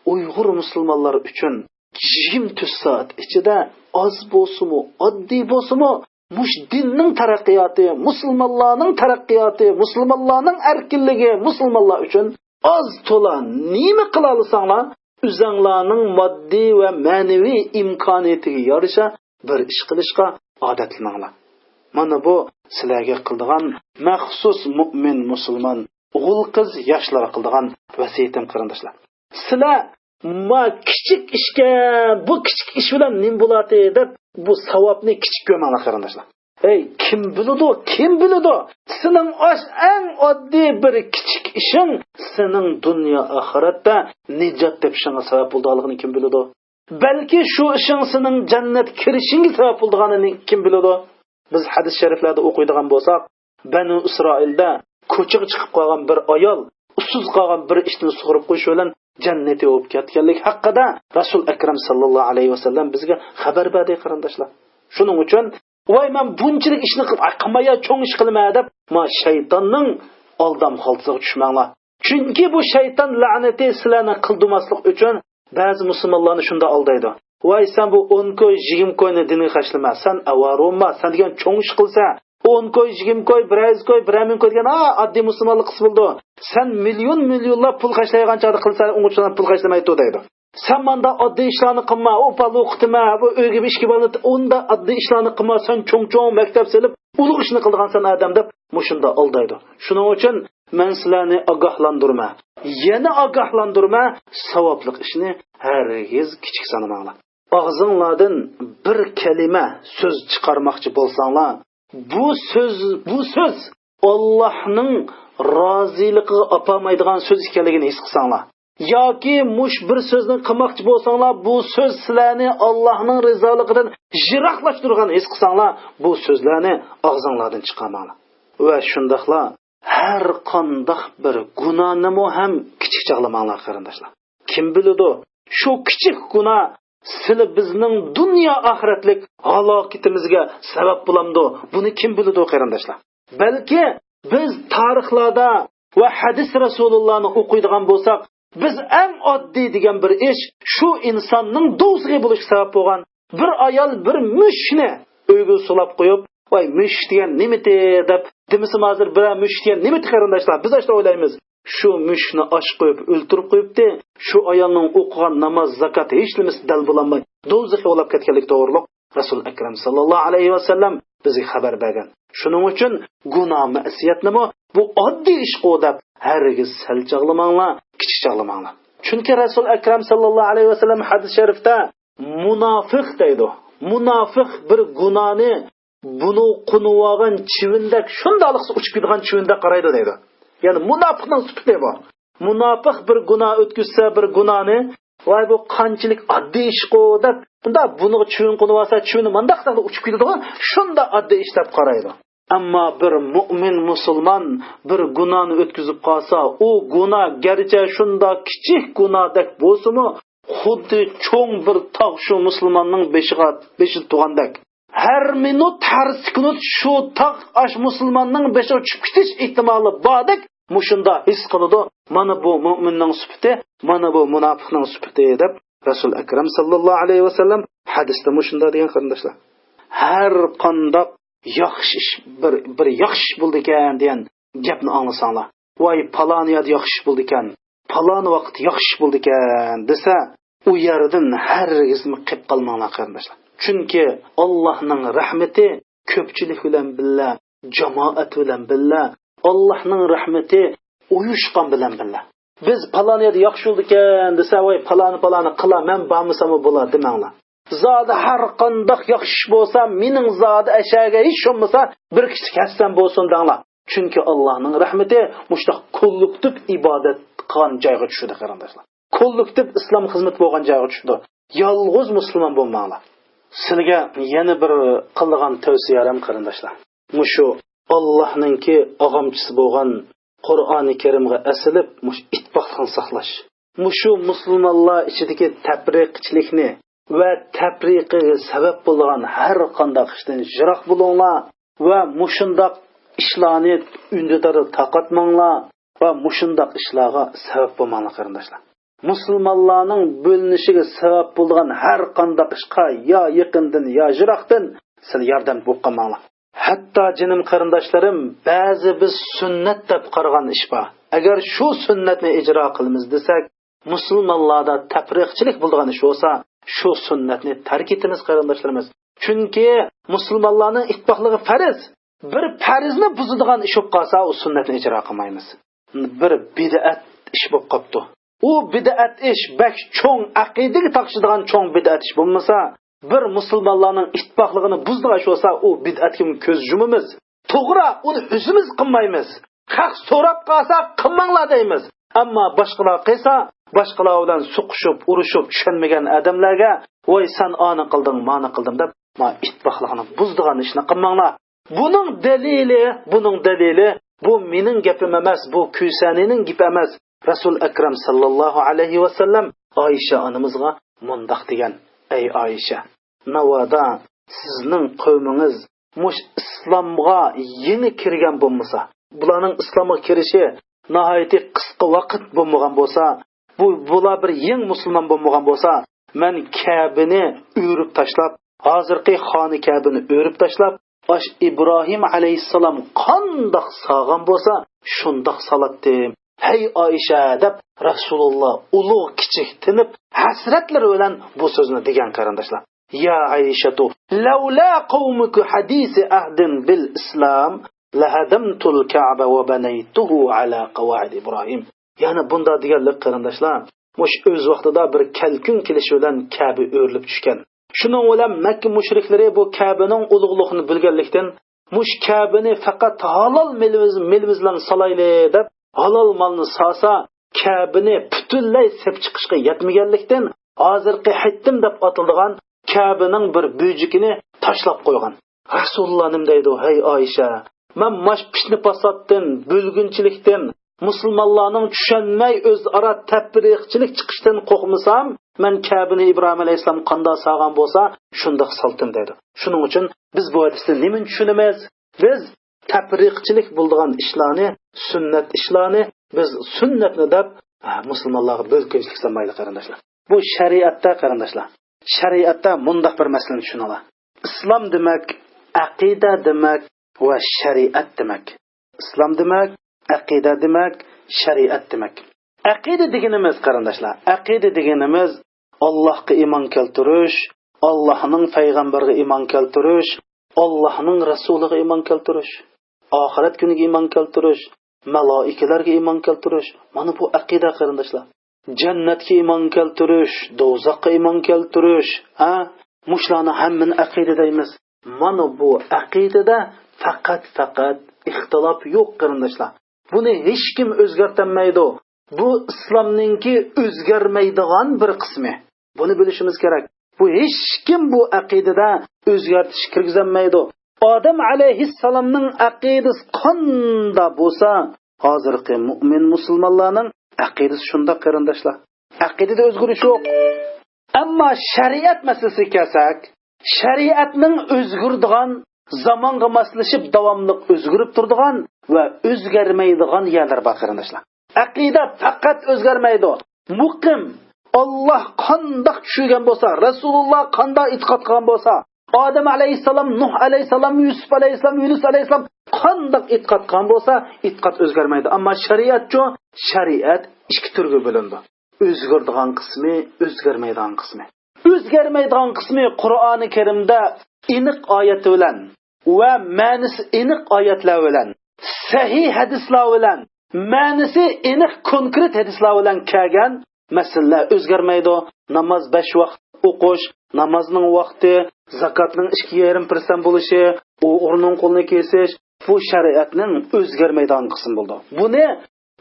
ئۇيغۇر مۇسۇلمانلار ئۈچۈن يىگىرمە تۆت سائەت ئىچىدە ئاز بولسىمۇ، ئاددىي بولسىمۇ، مۇشۇ دىننىڭ تەرەققىياتى، مۇسۇلمانلارنىڭ تەرەققىياتى، مۇسۇلمانلارنىڭ ئەركىنلىكى، مۇسۇلمانلار ئۈچۈن ئاز تولا نېمە قىلالىساڭلار، ئۆزەڭلارنىڭ ماددىي ۋە مەنىۋى ئىمكانىيىتىگە يارىشا بىر ئىش قىلىشقا ئادەتلىنىڭلار. مانا بۇ سىلەرگە قىلىدىغان مەخسۇس مۇئمىن مۇسۇلمان ئوغۇل قىز ياشلارغا قىلىدىغان ۋەسىيىتىم، قېرىنداشلار. سىلەر ما كىچىك ئىشكەن، بۇ كىچىك ئىش بىلەن نېمە بولاتى دەپ بۇ ساۋابنى كىچىك كۆرمەڭلار، قېرىنداشلار. ھەي، كىم بىلىدۇ، كىم بىلىدۇ؟ سېنىڭ ئاش ئەڭ ئاددىي بىر كىچىك ئىشىڭ سېنىڭ دۇنيا ئاخىرەتتە نىجات تېپىشىڭغا سەۋەب بولىدىغانلىقىنى كىم بىلىدۇ؟ بەلكى شۇ ئىشىڭ سېنىڭ جەننەتكە كىرىشىڭگە سەۋەب بولىدىغانىنى كىم بىلىدۇ؟ بىز ھەدىس شەرىفلەردە ئوقۇيدىغان بولساق، بەنۇ ئىسرائىلدە كوچىغا چىقىپ قالغان بىر ئايال ئۇسسۇز قالغان بىر ئىتنى سۇغۇرۇپ قويۇش بىلەن جەننىتى ئوپۇپ كەتكەنلىكى ھەققىدە رەسۇل ئەكرەم ساللاللاھۇ ئەلەيھى ۋەسەللەم بىزگە خەۋەر بەردى، قېرىنداشلار. شۇنىڭ ئۈچۈن، ۋاي، مەن بۇنچىلىك ئىشنى قىل-، ئاي، قىلماي يا، چوڭ ئىش قىلىمەن دەپ، ما شەيتاننىڭ ئالدام خالتىسىغا چۈشمەڭلار. چۈنكى بۇ شەيتان لەنىتى سىلەرنى قىلدۇرماسلىق ئۈچۈن بەزى مۇسۇلمانلارنى شۇنداق ئالدايدۇ. ۋاي، سەن بۇ ئون كوي، يىگىرمە كوينى دىنغا خەجلىمە، سەن ئاۋارە بولما، سەن دېگەن چوڭ ئىش قىلسا، ئون كوي، يىگىرمە كوي، بىر يۈز كوي، بىرەر مىڭ كوي دېگەن، ھا، ئاددىي مۇسۇلمانلىق قىلسا بولىدۇ. سەن مىليون، مىليونلاپ پۇل خەجلەيدىغان چاغدا قىلسا، ئوڭۇچىلار پۇل خەجلىمەيدۇ دەيدۇ. سەن ماندا ئاددىي ئىشلارنى قىلما، ئۇ بالا ئوقۇتما، بۇ ئۆيگە بىر ئىككى بالا، ئۇندا ئاددىي ئىشلارنى قىلما، سەن چوڭ چوڭ مەكتەپ سېلىپ، ئۇلۇغ ئىشنى قىلىدىغانسەن ئادەم دەپ، مۇشۇنداق ئالدايدۇ. شۇنىڭ ئۈچۈن مەن سىلەرنى ئاگاھلاندۇرىمەن، يەنە ئاگاھلاندۇرىمەن، ساۋابلىق ئىشنى ھەرگىز كىچىك سانىماڭلار. ئاغزىڭلاردىن بىر كەلىمە سۆز چىقارماقچى بولساڭلار، بۇ سۆز، بۇ سۆز ئاللاھنىڭ رازىلىقىغا ئاپارمايدىغان سۆز ئىكەنلىكىنى ھېس قىلساڭلار، ياكى مۇش بىر سۆزنى قىلماقچى بولساڭلار، بۇ سۆز سىلەرنى ئاللاھنىڭ رىزالىقىدىن يىراقلاشتۇرغان ھېس قىلساڭلار، بۇ سۆزلەرنى ئاغزىڭلاردىن چىقارماڭلار. ۋە شۇنداقلا ھەر قانداق بىر گۇناھنىمۇ ھەم كىچىك چاغلىماڭلار، قېرىنداشلار. كىم بىلىدۇ، شۇ كىچىك گۇناھ سىلى بىزنىڭ دۇنيا ئاخىرەتلىك ھالاكىتىمىزگە سەۋەب بولامدۇ؟ بۇنى كىم بىلىدۇ، قېرىنداشلار؟ بەلكى بىز تارىخلاردا ۋە ھەدىس رەسۇلۇللانى ئوقۇيدىغان بولساق، بىز ئەڭ ئاددىي دېگەن بىر ئىش، شۇ ئىنساننىڭ دوزىخى بولۇشقا سەۋەب بولغان بىر ئايال بىر مۈشۈكنى ئۆيگە سولاپ قويۇپ، ۋاي، مۈشۈك دېگەن نېمىتى دەپ دېمىسىمۇ، ھازىر بىرەر مۈشۈك دېگەن نېمىتى، قېرىنداشلار؟ بىز ئاشۇنداق ئويلايمىز. شۇ مۈشۈكنى ئاچ قويۇپ ئۆلتۈرۈپ قويۇپتى. شۇ ئايالنىڭ ئوقۇغان ناماز، زاكات ھېچنېمىسى دەل بولالماي دوزىخى بولاپ كەتكەنلىكى توغرۇلۇق رەسۇل ئەكرەم ساللاللاھۇ ئەلەيھى ۋەسەللەم بىزگە خەۋەر بەرگەن. شۇنىڭ ئۈچۈن گۇناھ مەسىيەتنىمۇ بۇ ئاددىي ئىشقۇ دەپ ھەرگىز سەل چاغلىماڭلار، كىچىك چاغلىماڭلار. چۈنكى رەسۇل ئەكرەم ساللاللاھۇ ئەلەيھى ۋەسەللەم ھەدىس شەرىفتە مۇناپىق دەيدۇ. مۇناپىق بىر گۇناھنى بۇنى قونۇۋالغان چىۋىندەك، شۇنداقلىقسا ئۇچۇپ كېتىدىغان چىۋىندەك قارايدۇ دەيدۇ. يەنى مۇناپىقنىڭ سۈپىتى بۇ. مۇناپىق بىر گۇناھ ئۆتكۈزسە، بىر گۇناھنى، ۋاي، بۇ قانچىلىك ئاددىي ئىشقۇ دەپ، بۇنداق بۇنىغا چىۋىن قونۇۋالسا، چىۋىن مانداق ئۇچۇپ كېتىدىغۇ، شۇنداق ئاددىي ئىش دەپ قارايدۇ. ئەمما بىر مۇئمىن مۇسۇلمان بىر گۇناھنى ئۆتكۈزۈپ قالسا، ئۇ گۇناھ گەرچە شۇنداق كىچىك گۇناھدەك بولسىمۇ، خۇددى چوڭ بىر تاغ شۇ مۇسۇلماننىڭ بېشىغا، بېشىدا تۇرغاندەك. ھەر مىنۇت، ھەر سېكۇنت شۇ تاغ ئاش مۇسۇلماننىڭ بېشىغا چۈشۈپ كېتىش ئېھتىمالى باردەك، مۇشۇنداق ھېس قىلىدۇ. مانا بۇ مۇئمىننىڭ سۈپىتى، مانا بۇ مۇناپىقنىڭ سۈپىتى، دەپ رەسۇل ئەكرەم ساللاللاھۇ ئەلەيھى ۋەسەللەم ھەدىستە مۇشۇنداق دېگەن، قېرىنداشلار. ھەر قانداق ياخشى ئىش، بىر، بىر ياخشى ئىش بولىدىكەن دېگەن گەپنى ئاڭلىساڭلار، ۋاي، پالان يەردە ياخشى ئىش بولىدىكەن، پالان ۋاقىت ياخشى ئىش بولىدىكەن دېسە، ئۇ يەردىن ھەرگىزمۇ قېلىپ قالماڭلار، قېرىنداشلار. چۈنكى ئاللاھنىڭ رەھمىتى كۆپچىلىك بىلەن بىللە، جامائەت بىلەن بىللە، ئاللاھنىڭ رەھمىتى ئۇيۇشقان بىلەن بىللە. بىز پالان يەردە ياخشى بولىدىكەن دېسە، ۋاي، پالانى، پالانى قىلا، مەن بارمىساممۇ بولا دېمەڭلار. زادى ھەر قانداق ياخشى ئىش بولسا، مېنىڭ زادى ئەشەگە ھېچ بولمىسا بىر كىچىك ھەسسەم بولسۇن دەڭلار. چۈنكى ئاللاھنىڭ رەھمىتى مۇشۇنداق كوللېكتىپ ئىبادەت قىلغان جايغا چۈشىدۇ، قېرىنداشلار. كوللېكتىپ ئىسلام خىزمىتى بولغان جايغا چۈشىدۇ. يالغۇز مۇسۇلمان بولماڭلار. سىلىگە يەنە بىر قىلىدىغان تەۋسىيەم، قېرىنداشلار، مۇشۇ ئاللاھنىڭكى ئاغامچىسى بولغان قۇرئانى كەرىمغا ئەسىلىپ، مۇشۇ ئىتتىپاقلىقنى ساقلاش. مۇشۇ مۇسۇلمانلار ئىچىدىكى تەپرىقىچىلىكنى ۋە تەپرىقىگە سەۋەب بولىدىغان ھەر قانداق ئىشتىن يىراق بولۇڭلار ۋە مۇشۇنداق ئىشلارنى ئۈندىدار تارقاتماڭلار ۋە مۇشۇنداق ئىشلارغا سەۋەب بولماڭلار، قېرىنداشلار. مۇسۇلمانلارنىڭ بۆلۈنۈشىگە سەۋەب بولىدىغان ھەر قانداق ئىشقا يا يېقىندىن، يا يىراقتىن سىلەر ياردەم بولۇپ قالماڭلار. ھەتتا جېنىم قېرىنداشلىرىم، بەزى بىز سۈننەت دەپ قارىغان ئىش بار. ئەگەر شۇ سۈننەتنى ئىجرا قىلىمىز دېسەك، مۇسۇلمانلاردا تەپرىقىچىلىك بولىدىغان ئىش بولسا، شۇ سۈننەتنى تەرك ئېتىمىز، قېرىنداشلىرىمىز. چۈنكى مۇسۇلمانلارنىڭ ئىتتىپاقلىقى پەرز. بىر پەرزنى بۇزىدىغان ئىش بولۇپ قالسا، ئۇ سۈننەتنى ئىجرا قىلمايمىز. بىر بىدئەت ئىش بولۇپ قاپتۇ. ئۇ بىدئەت ئىش بەك چوڭ، ئەقىدىگە تاقىشىدىغان چوڭ بىدئەت ئىش بولمىسا، بىر مۇسۇلمانلارنىڭ ئىتتىپاقلىقىنى بۇزىدىغان ئىش بولسا، ئۇ بىدئەتكىمۇ كۆز يۇمىمىز. توغرا، ئۇنى ئۆزىمىز قىلمايمىز. خەق سوراپ قالسا، قىلماڭلار دەيمىز. ئەمما باشقىلار قىلسا، باشقىلار بىلەن سوقۇشۇپ، ئۇرۇشۇپ، چۈشەنمىگەن ئادەملەرگە، ۋاي، سەن ئانى قىلدىڭ، مانى قىلدىڭ دەپ، ما ئىتتىپاقلىقنى بۇزىدىغان ئىشنى قىلماڭلار. بۇنىڭ دەلىلى، بۇنىڭ دەلىلى، بۇ مېنىڭ گېپىم ئەمەس، بۇ كۈسەنىنىڭ گېپى ئەمەس. رەسۇل ئەكرەم ساللاللاھۇ ئەلەيھى ۋەسەللەم ئائىشە ئانىمىزغا مۇنداق دېگەن: ئەي ئائىشە، ناۋادا سىزنىڭ قەۋمىڭىز مۇش ئىسلامغا يېڭى كىرگەن بولمىسا، بۇلارنىڭ ئىسلامغا كىرىشى ناھايىتى قىسقا ۋاقىت بولمىغان بولسا، بۇ، بۇلار بىر يېڭى مۇسۇلمان بولمىغان بولسا، مەن كەبىنى ئۆرۈپ تاشلاپ، ھازىرقى خانە كەبىنى ئۆرۈپ تاشلاپ، ئاش ئىبراھىم ئەلەيھىسسالام قانداق سالغان بولسا، شۇنداق سالاتتىم. ھەي ئائىشە، دەپ رەسۇلۇللا ئۇلۇغ كىچىك تىنىپ، ھەسرەتلىرى بىلەن بۇ سۆزنى دېگەن، قېرىنداشلار. يا عائشة، لولا قومك حديث عهد بالإسلام لهدمت الكعبة وبنيته على قواعد إبراهيم. يەنى بۇنداق دېگەنلىك، قېرىنداشلار، مۇش ئۆز ۋاقتىدا بىر كەلكۈن كېلىشى بىلەن كەبە ئۆرۈلۈپ چۈشكەن. شۇنىڭ بىلەن مەككە مۇشرىكلىرى بۇ كەبىنىڭ ئۇلۇغلۇقىنى بىلگەنلىكتىن، مۇش كەبىنى پەقەت ھالال مېلىمىز، مېلىمىز بىلەن سالايلى دەپ، ھالال مالنى سالسا، كەبىنى پۈتۈنلەي سېپ چىقىشقا يەتمىگەنلىكتىن، ھازىرقى ھىتتىم دەپ ئاتىلىدىغان كەبىنىڭ بىر بۆجىكىنى تاشلاپ قويغان. رەسۇلۇللا نېمە دەيدۇ؟ ھەي ئائىشە، مەن ماش پىتنە پاساتتىن، بۆلگۈنچىلىكتىن، مۇسۇلمانلارنىڭ چۈشەنمەي ئۆزئارا تەپرىقىچىلىك چىقىشتىن قورقمىسام، مەن كەبىنى ئىبراھىم ئەلەيھىسسالام قانداق سالغان بولسا، شۇنداق سالتىم دەيدۇ. شۇنىڭ ئۈچۈن بىز بۇ ھەدىستىن نېمىنى چۈشىنىمىز؟ بىز تەپرىقىچىلىك بولىدىغان ئىشلارنى، سۈننەت ئىشلارنى بىز سۈننەتنى دەپ، ھە، مۇسۇلمانلارغا بۆلگۈنچىلىك سالمايلى، قېرىنداشلار. بۇ شەرىئەتتە، قېرىنداشلار. شەرىئەتتە مۇنداق بىر مەسىلىنى چۈشىنىڭلار. ئىسلام دېمەك، ئەقىدە دېمەك ۋە شەرىئەت دېمەك. ئىسلام دېمەك، ئەقىدە دېمەك، شەرىئەت دېمەك. ئەقىدە دېگىنىمىز، قېرىنداشلار، ئەقىدە دېگىنىمىز ئاللاھقا ئىمان كەلتۈرۈش، ئاللاھنىڭ پەيغەمبىرىگە ئىمان كەلتۈرۈش، ئاللاھنىڭ رەسۇلىغا ئىمان كەلتۈرۈش، ئاخىرەت كۈنىگە ئىمان كەلتۈرۈش، مالائىكىلەرگە ئىمان كەلتۈرۈش. مانا بۇ ئەقىدە، قېرىنداشلار. جەننەتكە ئىمان كەلتۈرۈش، دوزاخقا ئىمان كەلتۈرۈش، ھە؟ مۇشۇلارنى ھەممىنى ئەقىدە دەيمىز. مانا بۇ ئەقىدىدە پەقەت، پەقەت ئىختىلاپ يوق، قېرىنداشلار. بۇنى ھېچكىم ئۆزگەرتەلمەيدۇ. بۇ ئىسلامنىڭكى ئۆزگەرمەيدىغان بىر قىسمى. بۇنى بىلىشىمىز كېرەك. بۇ ھېچكىم بۇ ئەقىدىدە ئۆزگەرتىش كىرگۈزەلمەيدۇ. ئادەم ئەلەيھىسسالامنىڭ ئەقىدىسى قاندا بولسا، ھازىرقى مۇئمىن مۇسۇلمانلارنىڭ ئەقىدىسى شۇنداق، قېرىنداشلار. ئەقىدىدە ئۆزگىرىش يوق. ئەمما شەرىئەت مەسىلىسىگە كەلسەك، شەرىئەتنىڭ ئۆزگىرىدىغان، زامانغا ماسلىشىپ داۋاملىق ئۆزگىرىپ تۇرىدىغان ۋە ئۆزگەرمەيدىغان يەرلىرى بار، قېرىنداشلار. ئەقىدە پەقەت ئۆزگەرمەيدۇ. مۇقىم، ئاللاھ قانداق چۈشۈرگەن بولسا، رەسۇلۇللاھ قانداق ئېتىقاد قىلغان بولسا، ئادەم ئەلەيھىسسالام، نۇھ ئەلەيھىسسالام، يۈسۈپ ئەلەيھىسسالام، يۇنۇس ئەلەيھىسسالام قانداق ئېتىقاد قىلغان بولسا، ئېتىقاد ئۆزگەرمەيدۇ. ئەمما شەرىئەتچۇ؟ شەرىئەت ئىككى تۈرگە بۆلۈنىدۇ. ئۆزگىرىدىغان قىسمى، ئۆزگەرمەيدىغان قىسمى. ئۆزگەرمەيدىغان قىسمى قۇرئانى كەرىمدە ئېنىق ئايەت بىلەن ۋە مەنىسى ئېنىق ئايەتلەر بىلەن، سەھىھ ھەدىسلەر بىلەن، مەنىسى ئېنىق كونكرېت ھەدىسلەر بىلەن كەلگەن مەسىلىلەر ئۆزگەرمەيدۇ. ناماز بەش ۋاقىت ئوقۇش، نامازنىڭ ۋاقتى، زاكاتنىڭ ئىككى يېرىم پىرسەنت بولۇشى، ئوغرىنىڭ قولىنى كېسىش، بۇ شەرىئەتنىڭ ئۆزگەرمەيدىغان قىسمى بولىدۇ. بۇنى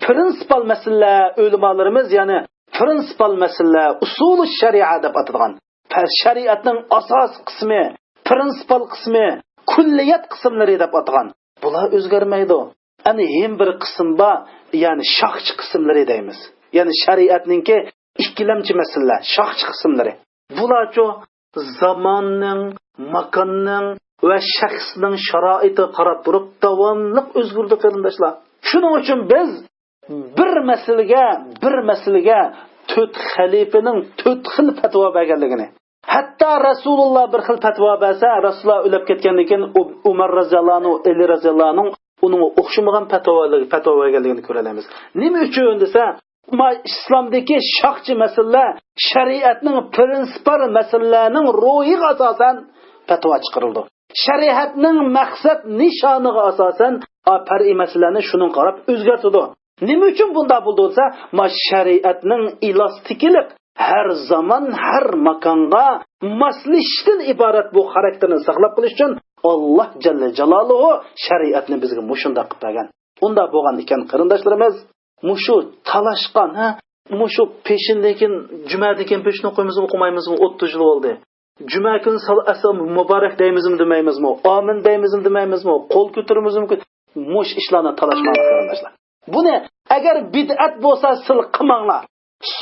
پرىنسىپال مەسىلىلەر ئۆلىمالىرىمىز، يەنى پرىنسىپال مەسىلىلەر، ئۇسۇلۇ شەرىئە دەپ ئاتىدىغان، پە-، شەرىئەتنىڭ ئاساسىي قىسمى، پرىنسىپال قىسمى، كۈللىيات قىسىملىرى دەپ ئاتىغان، بۇلار ئۆزگەرمەيدۇ. ئەنە يەنە بىر قىسىم بار، يەنى شاخچە قىسىملىرى دەيمىز. يەنى شەرىئەتنىڭكى ئىككىلەمچى مەسىلىلەر، شاخچە قىسىملىرى. بۇلارچۇ زاماننىڭ، ماكاننىڭ ۋە شەخسنىڭ شارائىتىغا قاراپ تۇرۇپ داۋاملىق ئۆزگىرىدۇ، قېرىنداشلار. شۇنىڭ ئۈچۈن بىز بىر مەسىلىگە، بىر مەسىلىگە تۆت خەلىپىنىڭ تۆت خىل پەتىۋا بەرگەنلىكىنى، ھەتتا رەسۇلۇللا بىر خىل پەتىۋا بەرسە، رەسۇلۇللا ئۆلۈپ كەتكەندىن كېيىن ئۇ-، ئۇمەر رەزىياللاھۇ ئەنھۇ، ئەلى رەزىياللاھۇ ئەنھۇ ئۇنىڭغا ئوخشىمىغان پەتىۋا، پەتىۋا بەرگەنلىكىنى كۆرەلەيمىز. نېمە ئۈچۈن دېسە، ما ئىسلامدىكى شاخچە مەسىلىلەر شەرىئەتنىڭ پرىنسىپال مەسىلىلەرنىڭ روھىغا ئاساسەن پەتىۋا چىقىرىلىدۇ. شەرىئەتنىڭ مەقسەت نىشانىغا ئاساسەن، ئا، پەرئىي مەسىلىلەرنى شۇنىڭغا قاراپ ئۆزگەرتىدۇ. نېمە ئۈچۈن بۇنداق بولىدۇ دېسە، ما شەرىئەتنىڭ ئېلاستىكىلىق، ھەر زامان، ھەر ماكانغا ماسلىشىشتىن ئىبارەت بۇ خاراكتېرنى ساقلاپ قېلىش ئۈچۈن ئاللاھ جەللە جالالۇھۇ شەرىئەتنى بىزگە مۇشۇنداق قىلىپ بەرگەن. ئۇنداق بولغان ئىكەن، قېرىنداشلىرىمىز، مۇشۇ تالاشقان، ھە؟ مۇشۇ پېشىندىن كېيىن، جۈمەدىن كېيىن پېشىن ئوقۇيمىزمۇ، ئوقۇمايمىزمۇ؟ ئوتتۇز يىل بولدى. جۈمە كۈنى سال ئەسسالامۇ مۇبارەك دەيمىزمۇ، دېمەيمىزمۇ؟ ئامىن دەيمىزمۇ، دېمەيمىزمۇ؟ قول كۆتۈرىمىزمۇ؟ مۇشۇ ئىشلارنى تالاشماڭلار، قېرىنداشلار. بۇنى ئەگەر بىدئەت بولسا، سىلى قىلماڭلار.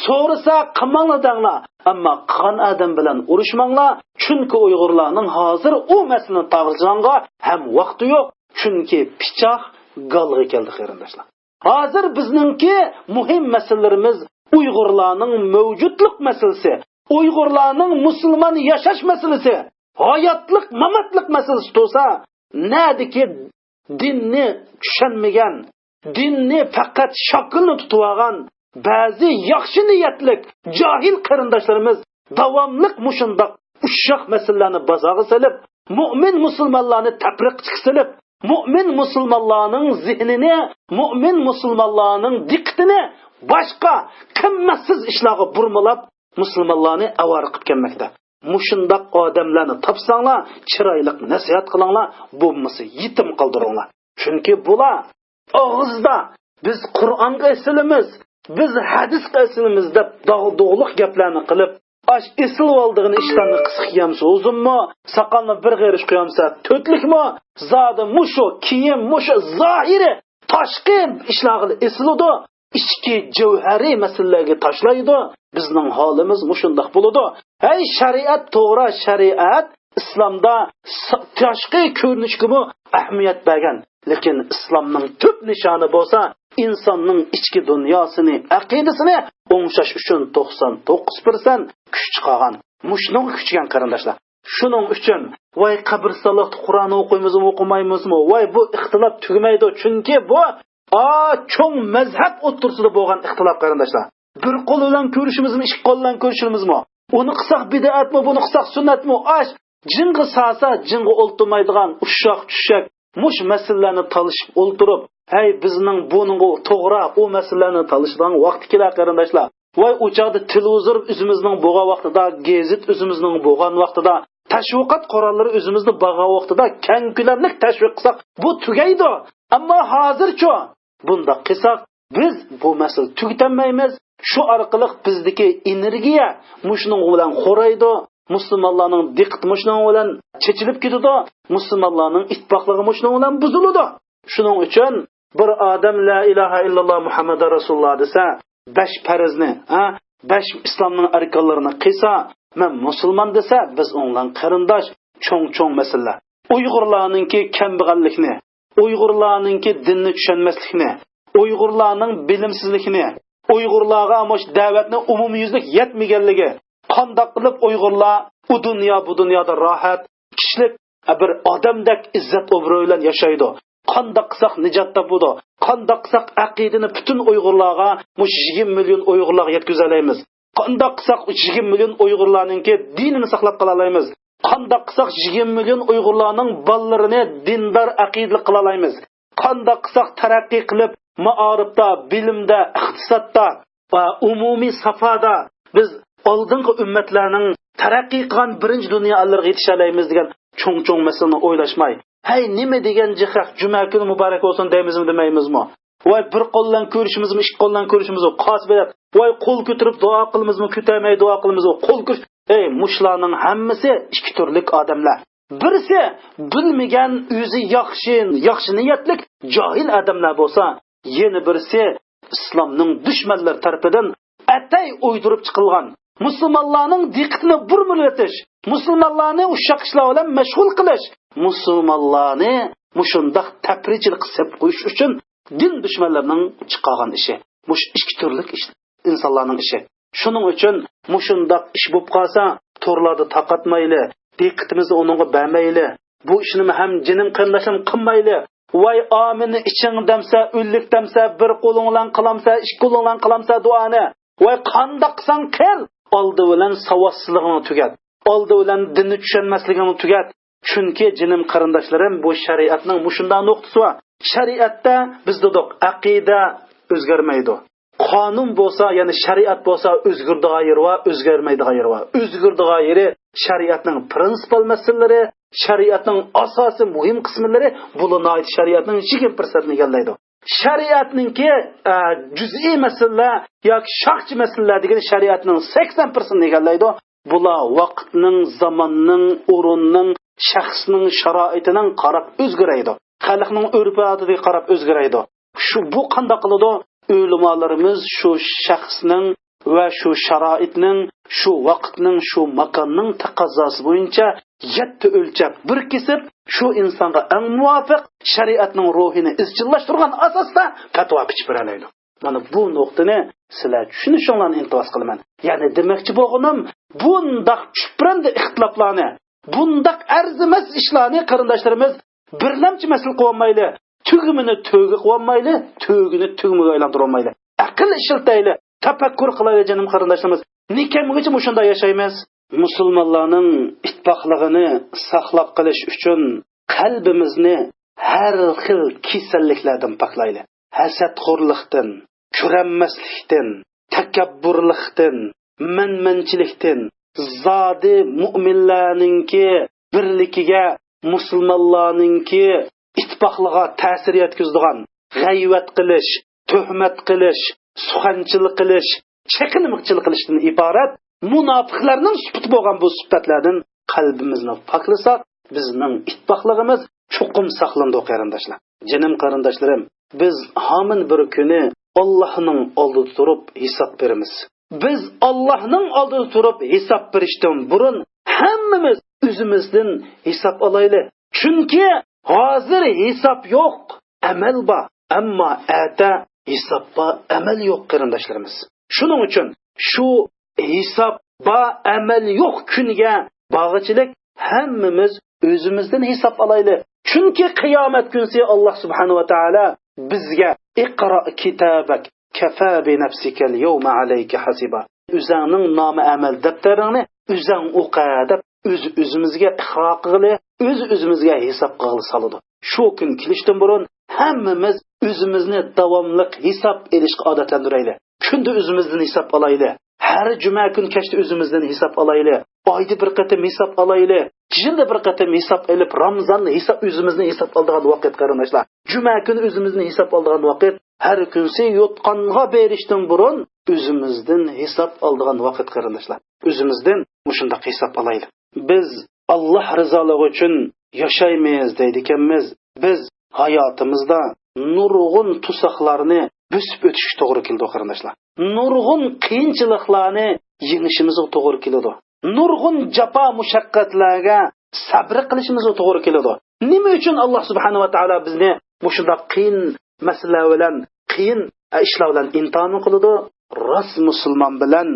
سورىسا، قىلماڭلار دەڭلار. ئەمما قىلغان ئادەم بىلەن ئۇرۇشماڭلار. چۈنكى ئۇيغۇرلارنىڭ ھازىر ئۇ مەسىلىنى تارتىشىدىغانغا ھەم ۋاقتى يوق. چۈنكى پىچاق گالغا كەلدى، قېرىنداشلار. ھازىر بىزنىڭكى مۇھىم مەسىلىلىرىمىز ئۇيغۇرلارنىڭ مەۋجۇتلۇق مەسىلىسى، ئۇيغۇرلارنىڭ مۇسۇلمان ياشاش مەسىلىسى، ھاياتلىق، ماماتلىق مەسىلىسى تۇرسا، نەدىكى دىننى چۈشەنمىگەن، دىننى پەقەت شاكىلنى تۇتۇۋالغان بەزى ياخشى نىيەتلىك جاھىل قېرىنداشلىرىمىز داۋاملىق مۇشۇنداق ئۇششاق مەسىلىلەرنى بازارغا سېلىپ، مۆمىن مۇسۇلمانلارنى تەپرىقىچىگە سېلىپ، مۆمىن مۇسۇلمانلارنىڭ زېھنىنى، مۆمىن مۇسۇلمانلارنىڭ دىققىتىنى باشقا قىممەتسىز ئىشلارغا بۇرمىلاپ، مۇسۇلمانلارنى ئاۋارە قىلىپ كەلمەكتە. مۇشۇنداق ئادەملەرنى تاپساڭلار، چىرايلىق نەسىھەت قىلىڭلار، بولمىسا يېتىم قالدۇرۇڭلار. چۈنكى بۇلار ئاغزىدا «بىز قۇرئانغا ئېسىلىمىز، بىز ھەدىسكە ئېسىلىمىز» دەپ داغدۇغىلىق گەپلەرنى قىلىپ، ئاش ئېسىلىۋالىدىغان ئىشلارنى قىسقا كىيەمسە ئۇزۇنمۇ، ساقالنى بىر غېرىش قويامسە تۆتلۈكمۇ، زادى مۇشۇ كىيىم، مۇشۇ زاھىرى تاشقى ئىشلارغىلا ئېسىلىدۇ، ئىچكى جەۋھەرىي مەسىلىلەرگە تاشلايدۇ. بىزنىڭ ھالىمىز مۇشۇنداق بولىدۇ. ھەي شەرىئەت، توغرا شەرىئەت ئىسلامدا سا-، تاشقى كۆرۈنۈشكىمۇ ئەھمىيەت بەرگەن. لېكىن ئىسلامنىڭ تۈپ نىشانى بولسا ئىنساننىڭ ئىچكى دۇنياسىنى، ئەقىدىسىنى ئوڭشاش ئۈچۈن توقسان توققۇز پىرسەنت كۈچ چىقارغان. مۇشۇنىڭغا كۈچىگەن قېرىنداشلار. شۇنىڭ ئۈچۈن، ۋاي قەبرىستانلىقتا قۇرئان ئوقۇيمىزمۇ، ئوقۇمايمىزمۇ؟ ۋاي بۇ ئىختىلاپ تۈگىمەيدۇ. چۈنكى بۇ، ئا، چوڭ مەزھەپ ئوتتۇرىسىدا بولغان ئىختىلاپ قېرىنداشلار. بىر قول بىلەن كۆرۈشىمىزمۇ، ئىككى قول بىلەن كۆرۈشىمىزمۇ؟ ئۇنى قىلساق بىدئەتمۇ، بۇنى قىلساق سۈننەتمۇ؟ ئاش جىڭغا سالسا جىڭغا ئولتۇرمايدىغان ئۇششاق چۈششەك مۇشۇ مەسىلىلەرنى تالىشىپ ئولتۇرۇپ، ھەي بىزنىڭ بۇنىڭغا توغرا، ئۇ مەسىلىلەرنى تالىشىدىغان ۋاقتى كېلە قېرىنداشلار. ۋاي ئۇ چاغدا تېلېۋىزور ئۆزىمىزنىڭ بولغان ۋاقتىدا، گېزىت ئۆزىمىزنىڭ بولغان ۋاقتىدا، تەشۋىقات قوراللىرى ئۆزىمىزنىڭ بولغان ۋاقتىدا كەڭ كۆلەملىك تەشۋىق قىلساق بۇ تۈگەيدۇ. ئەمما ھازىرچۇ؟ بۇنداق قىلساق بىز بۇ مەسىلە تۈگىتەلمەيمىز. شۇ ئارقىلىق بىزدىكى ئېنېرگىيە مۇشۇنىڭ بىلەن خورايدۇ. مۇسۇلمانلارنىڭ دىققىتى مۇشۇنىڭ بىلەن چېچىلىپ كېتىدۇ، مۇسۇلمانلارنىڭ ئىتتىپاقلىقى مۇشۇنىڭ بىلەن بۇزۇلىدۇ. شۇنىڭ ئۈچۈن بىر ئادەم لا ئىلاھە ئىللاللا مۇھەممەدۇر رەسۇلۇللا دېسە، بەش پەرزنى، ھە، بەش ئىسلامنىڭ ئەركانلىرىنى قىلسا، مەن مۇسۇلمان دېسە، بىز ئوڭلان قېرىنداش، چوڭ-چوڭ مەسىلىلەر. ئۇيغۇرلارنىڭكى كەمبەغەللىكنى، ئۇيغۇرلارنىڭكى دىننى چۈشەنمەسلىكنى، ئۇيغۇرلارنىڭ بىلىمسىزلىكىنى، ئۇيغۇرلارغا مۇشۇ دەۋەتنى ئومۇميۈزلۈك يەتمىگەنلىكى، قانداق قىلىپ ئۇيغۇرلار ئۇ دۇنيا، بۇ دۇنيادا راھەت، كىشىلىك بىر ئادەمدەك ئىززەت ئوبروي بىلەن ياشايدۇ؟ قانداق قىلساق نىجات تاپىدۇ؟ قانداق قىلساق ئەقىدىنى پۈتۈن ئۇيغۇرلارغا، مۇشۇ يىگىرمە مىليون ئۇيغۇرلارغا يەتكۈزەلەيمىز؟ قانداق قىلساق يىگىرمە مىليون ئۇيغۇرلارنىڭكى دىنىنى ساقلاپ قالالايمىز؟ قانداق قىلساق يىگىرمە مىليون ئۇيغۇرلارنىڭ بالىلىرىنى دىندار ئەقىدىلىك قىلالايمىز؟ قانداق قىلساق تەرەققىي قىلىپ، مائارىپتا، بىلىمدە، ئىقتىسادتا ۋە ئومۇمىي ساپادا بىز ئالدىنقى ئۈممەتلەرنىڭ تەرەققىي قىلغان بىرىنچى دۇنيا ئەللىرىگە يېتىشەلەيمىز دېگەن چوڭ-چوڭ مەسىلىنى ئويلاشماي، ھەي، نېمە دېگەن جىق، جۈمە كۈنى مۇبارەك بولسۇن دەيمىزمۇ، دېمەيمىزمۇ؟ ۋاي، بىر قول بىلەن كۆرۈشىمىزمۇ، ئىككى قول بىلەن كۆرۈشىمىزمۇ، قاسىبەت، ۋاي، قول كۆتۈرۈپ دۇئا قىلىمىزمۇ، كۆتەرمەي دۇئا قىلىمىزمۇ، قول كۆتۈرۈپ، ئەي، مۇشۇلارنىڭ ھەممىسى ئىككى تۈرلۈك ئادەملەر. بىرسى بىلمىگەن، ئۆزى ياخشى، ياخشى نىيەتلىك جاھىل ئادەملەر بولسا، يەنە بىرسى ئىسلامنىڭ دۈشمەنلىرى تەرىپىدىن ئەتەي ئويدۇرۇپ چىقىلغان، مۇسۇلمانلارنىڭ دىققىتىنى بۇرمىلىۋېتىش، مۇسۇلمانلارنى ئۇششاق ئىشلار بىلەن مەشغۇل قىلىش، مۇسۇلمانلارنى مۇشۇنداق تەپرىچىلىككە سېلىپ قويۇش ئۈچۈن دىن دۈشمەنلىرىنىڭ چىقارغان ئىشى. مۇشۇ ئىككى تۈرلۈك ئىش، ئىنسانلارنىڭ ئىشى. شۇنىڭ ئۈچۈن مۇشۇنداق ئىش بولۇپ قالسا، تورلاردا تارقاتمايلى، دىققىتىمىزنى ئۇنىڭغا بەرمەيلى. بۇ ئىشنىمۇ ھەم جېنىم قېرىنداشلىرىم قىلمايلى. ۋاي ئامىننى ئىچىڭ دەمسە، ئۈنلۈك دەمسە، بىر قولۇڭ بىلەن قىلامسە، ئىككى قولۇڭ بىلەن قىلامسە دۇئانى. ۋاي قانداق قىلساڭ قىل، ئالدى بىلەن ساۋاتسىزلىقىڭنى تۈگەت. ئالدى بىلەن دىننى چۈشەنمەسلىكىڭنى تۈگەت. چۈنكى جېنىم قېرىنداشلىرىم، بۇ شەرىئەتنىڭ مۇشۇنداق نۇقتىسى بار. شەرىئەتتە بىز دېدۇق، ئەقىدە ئۆزگەرمەيدۇ. قانۇن بولسا، يەنى شەرىئەت بولسا ئۆزگىرىدىغان يېرى بار، ئۆزگەرمەيدىغان يېرى بار. ئۆزگىرىدىغان يېرى شەرىئەتنىڭ پرىنسىپال مەسىلىلىرى، شەرىئەتنىڭ ئاساسىي مۇھىم قىسىملىرى، بۇلار ناھايىتى شەرىئەتنىڭ يىگىرمە پىرسەنتىنى ئىگىلەيدۇ. شەرىئەتنىڭكى، ئە، جۈزئىي مەسىلىلەر ياكى شاخچە مەسىلىلەر دېگىنى شەرىئەتنىڭ سەكسەن پىرسەنتىنى ئىگىلەيدۇ. بۇلار ۋاقىتنىڭ، زاماننىڭ، ئورۇننىڭ، شەخسنىڭ، شارائىتىنىڭ قاراپ ئۆزگىرەيدۇ. خەلقنىڭ ئۆرپ-ئادىتىگە قاراپ ئۆزگىرەيدۇ. شۇ، بۇ قانداق قىلىدۇ؟ ئۆلىمالىرىمىز شۇ شەخسنىڭ ۋە شۇ شارائىتنىڭ، شۇ ۋاقىتنىڭ، شۇ ماكاننىڭ تەقەززاسى بويىچە يەتتە ئۆلچەپ، بىر كېسىپ، شۇ ئىنسانغا ئەڭ مۇۋاپىق، شەرىئەتنىڭ روھىنى ئىزچىللاشتۇرغان ئاساستا پەتىۋا پىچىپ بېرەلەيدۇ. مانا بۇ نۇقتىنى سىلەر چۈشىنىشىڭلارنى ئىلتىماس قىلىمەن. يەنى دېمەكچى بولغىنىم، بۇنداق چۈپرەندە ئىختىلاپلارنى، بۇنداق ئەرزىمەس ئىشلارنى قېرىنداشلىرىمىز بىرلەمچى مەسىلە قىلىۋالمايلى، تۈگمىنى تۈگە قىلىۋالمايلى، تۈگىنى تۈگمىگە ئايلاندۇرۇۋالمايلى. ئەقىل ئىشلىتەيلى، تەپەككۇر قىلايلى، جېنىم قېرىنداشلىرىمىز. نېكەمگىچە مۇشۇنداق ياشايمىز؟ مۇسۇلمانلارنىڭ ئىتتىپاقلىقىنى ساقلاپ قېلىش ئۈچۈن قەلبىمىزنى ھەر خىل كېسەللىكلەردىن پاكلايلى. ھەسەتخورلۇقتىن، كۆرەلمەسلىكتىن، تەكەببۇرلۇقتىن، مەنمەنچىلىكتىن، زادى مۇئمىنلارنىڭكى بىرلىكىگە، مۇسۇلمانلارنىڭكى ئىتتىپاقلىقىغا تەسىر يەتكۈزىدىغان غەيۋەت قىلىش، تۆھمەت قىلىش، سۇخەنچىلىك قىلىش، چېقىنمىچىلىك قىلىشتىن ئىبارەت مۇناپىقلارنىڭ سۈپىتى بولغان بۇ سۈپەتلەردىن قەلبىمىزنى پاكلىساق، بىزنىڭ ئىتتىپاقلىقىمىز چوقۇم ساقلىنىدۇ، قېرىنداشلار. جېنىم قېرىنداشلىرىم، بىز ھامان بىر كۈنى ئاللاھنىڭ ئالدىدا تۇرۇپ ھېساب بېرىمىز. بىز ئاللاھنىڭ ئالدىدا تۇرۇپ ھېساب بېرىشتىن بۇرۇن ھەممىمىز ئۆزىمىزدىن ھېساب ئالايلى. چۈنكى ھازىر ھېساب يوق، ئەمەل بار. ئەمما ئەتە ھېساب بار، ئەمەل يوق، قېرىنداشلىرىمىز. شۇنىڭ ئۈچۈن شۇ ھېساب بار، ئەمەل يوق كۈنگە بارغۇچىلىك ھەممىمىز ئۆزىمىزدىن ھېساب ئالايلى. چۈنكى قىيامەت كۈنسى ئاللاھ سۇبھانەھۇ ۋە تائالا بىزگە «ئىقرا كىتابەك كەفا بىنەفسىكەل يەۋمە ئەلەيكە ھاسىبا»، ئۆزەڭنىڭ نامە ئەمەل دەپتىرىڭنى ئۆزەڭ ئوقۇ دەپ، ئۆز-ئۆزىمىزگە ئىقرار قىلغىلى، ئۆز-ئۆزىمىزگە ھېساب قىلغىلى سالىدۇ. شۇ كۈن كېلىشتىن بۇرۇن ھەممىمىز ئۆزىمىزنى داۋاملىق ھېساب ئېلىشقا ئادەتلەندۈرەيلى. كۈندە ئۆزىمىزدىن ھېساب ئالايلى. ھەر جۈمە كۈن كەچتە ئۆزىمىزدىن ھېساب ئالايلى. ئايدا بىر قېتىم ھېساب ئالايلى. يىلدا بىر قېتىم ھېساب ئېلىپ، رامزاندا ھېساب، ئۆزىمىزنى ھېساب ئالىدىغان ۋاقىت، قېرىنداشلار. جۈمە كۈنى ئۆزىمىزنى ھېساب ئالىدىغان ۋاقىت، ھەر كۈنسى يوتقانغا بېرىشتىن بۇرۇن ئۆزىمىزدىن ھېساب ئالىدىغان ۋاقىت، قېرىنداشلار. ئۆزىمىزدىن مۇشۇنداق ھېساب ئالايلى. بىز ئاللاھ رىزالىقى ئۈچۈن ياشايمىز دەيدىكەنمىز. بىز ھاياتىمىزدا نۇرغۇن توساقلارنى بۆسۈپ ئۆتۈشكە توغرا كېلىدۇ، قېرىنداشلار. نۇرغۇن قىيىنچىلىقلارنى يېڭىشىمىزغا توغرا كېلىدۇ. نۇرغۇن جاپا مۇشەققەتلەرگە سەبر قىلىشىمىزغا توغرا كېلىدۇ. نېمە ئۈچۈن ئاللاھ سۇبھانەھۇ ۋە تائالا بىزنى مۇشۇنداق قىيىن مەسىلىلەر بىلەن، قىيىن ئىشلار بىلەن ئىمتىھان قىلىدۇ؟ راست مۇسۇلمان بىلەن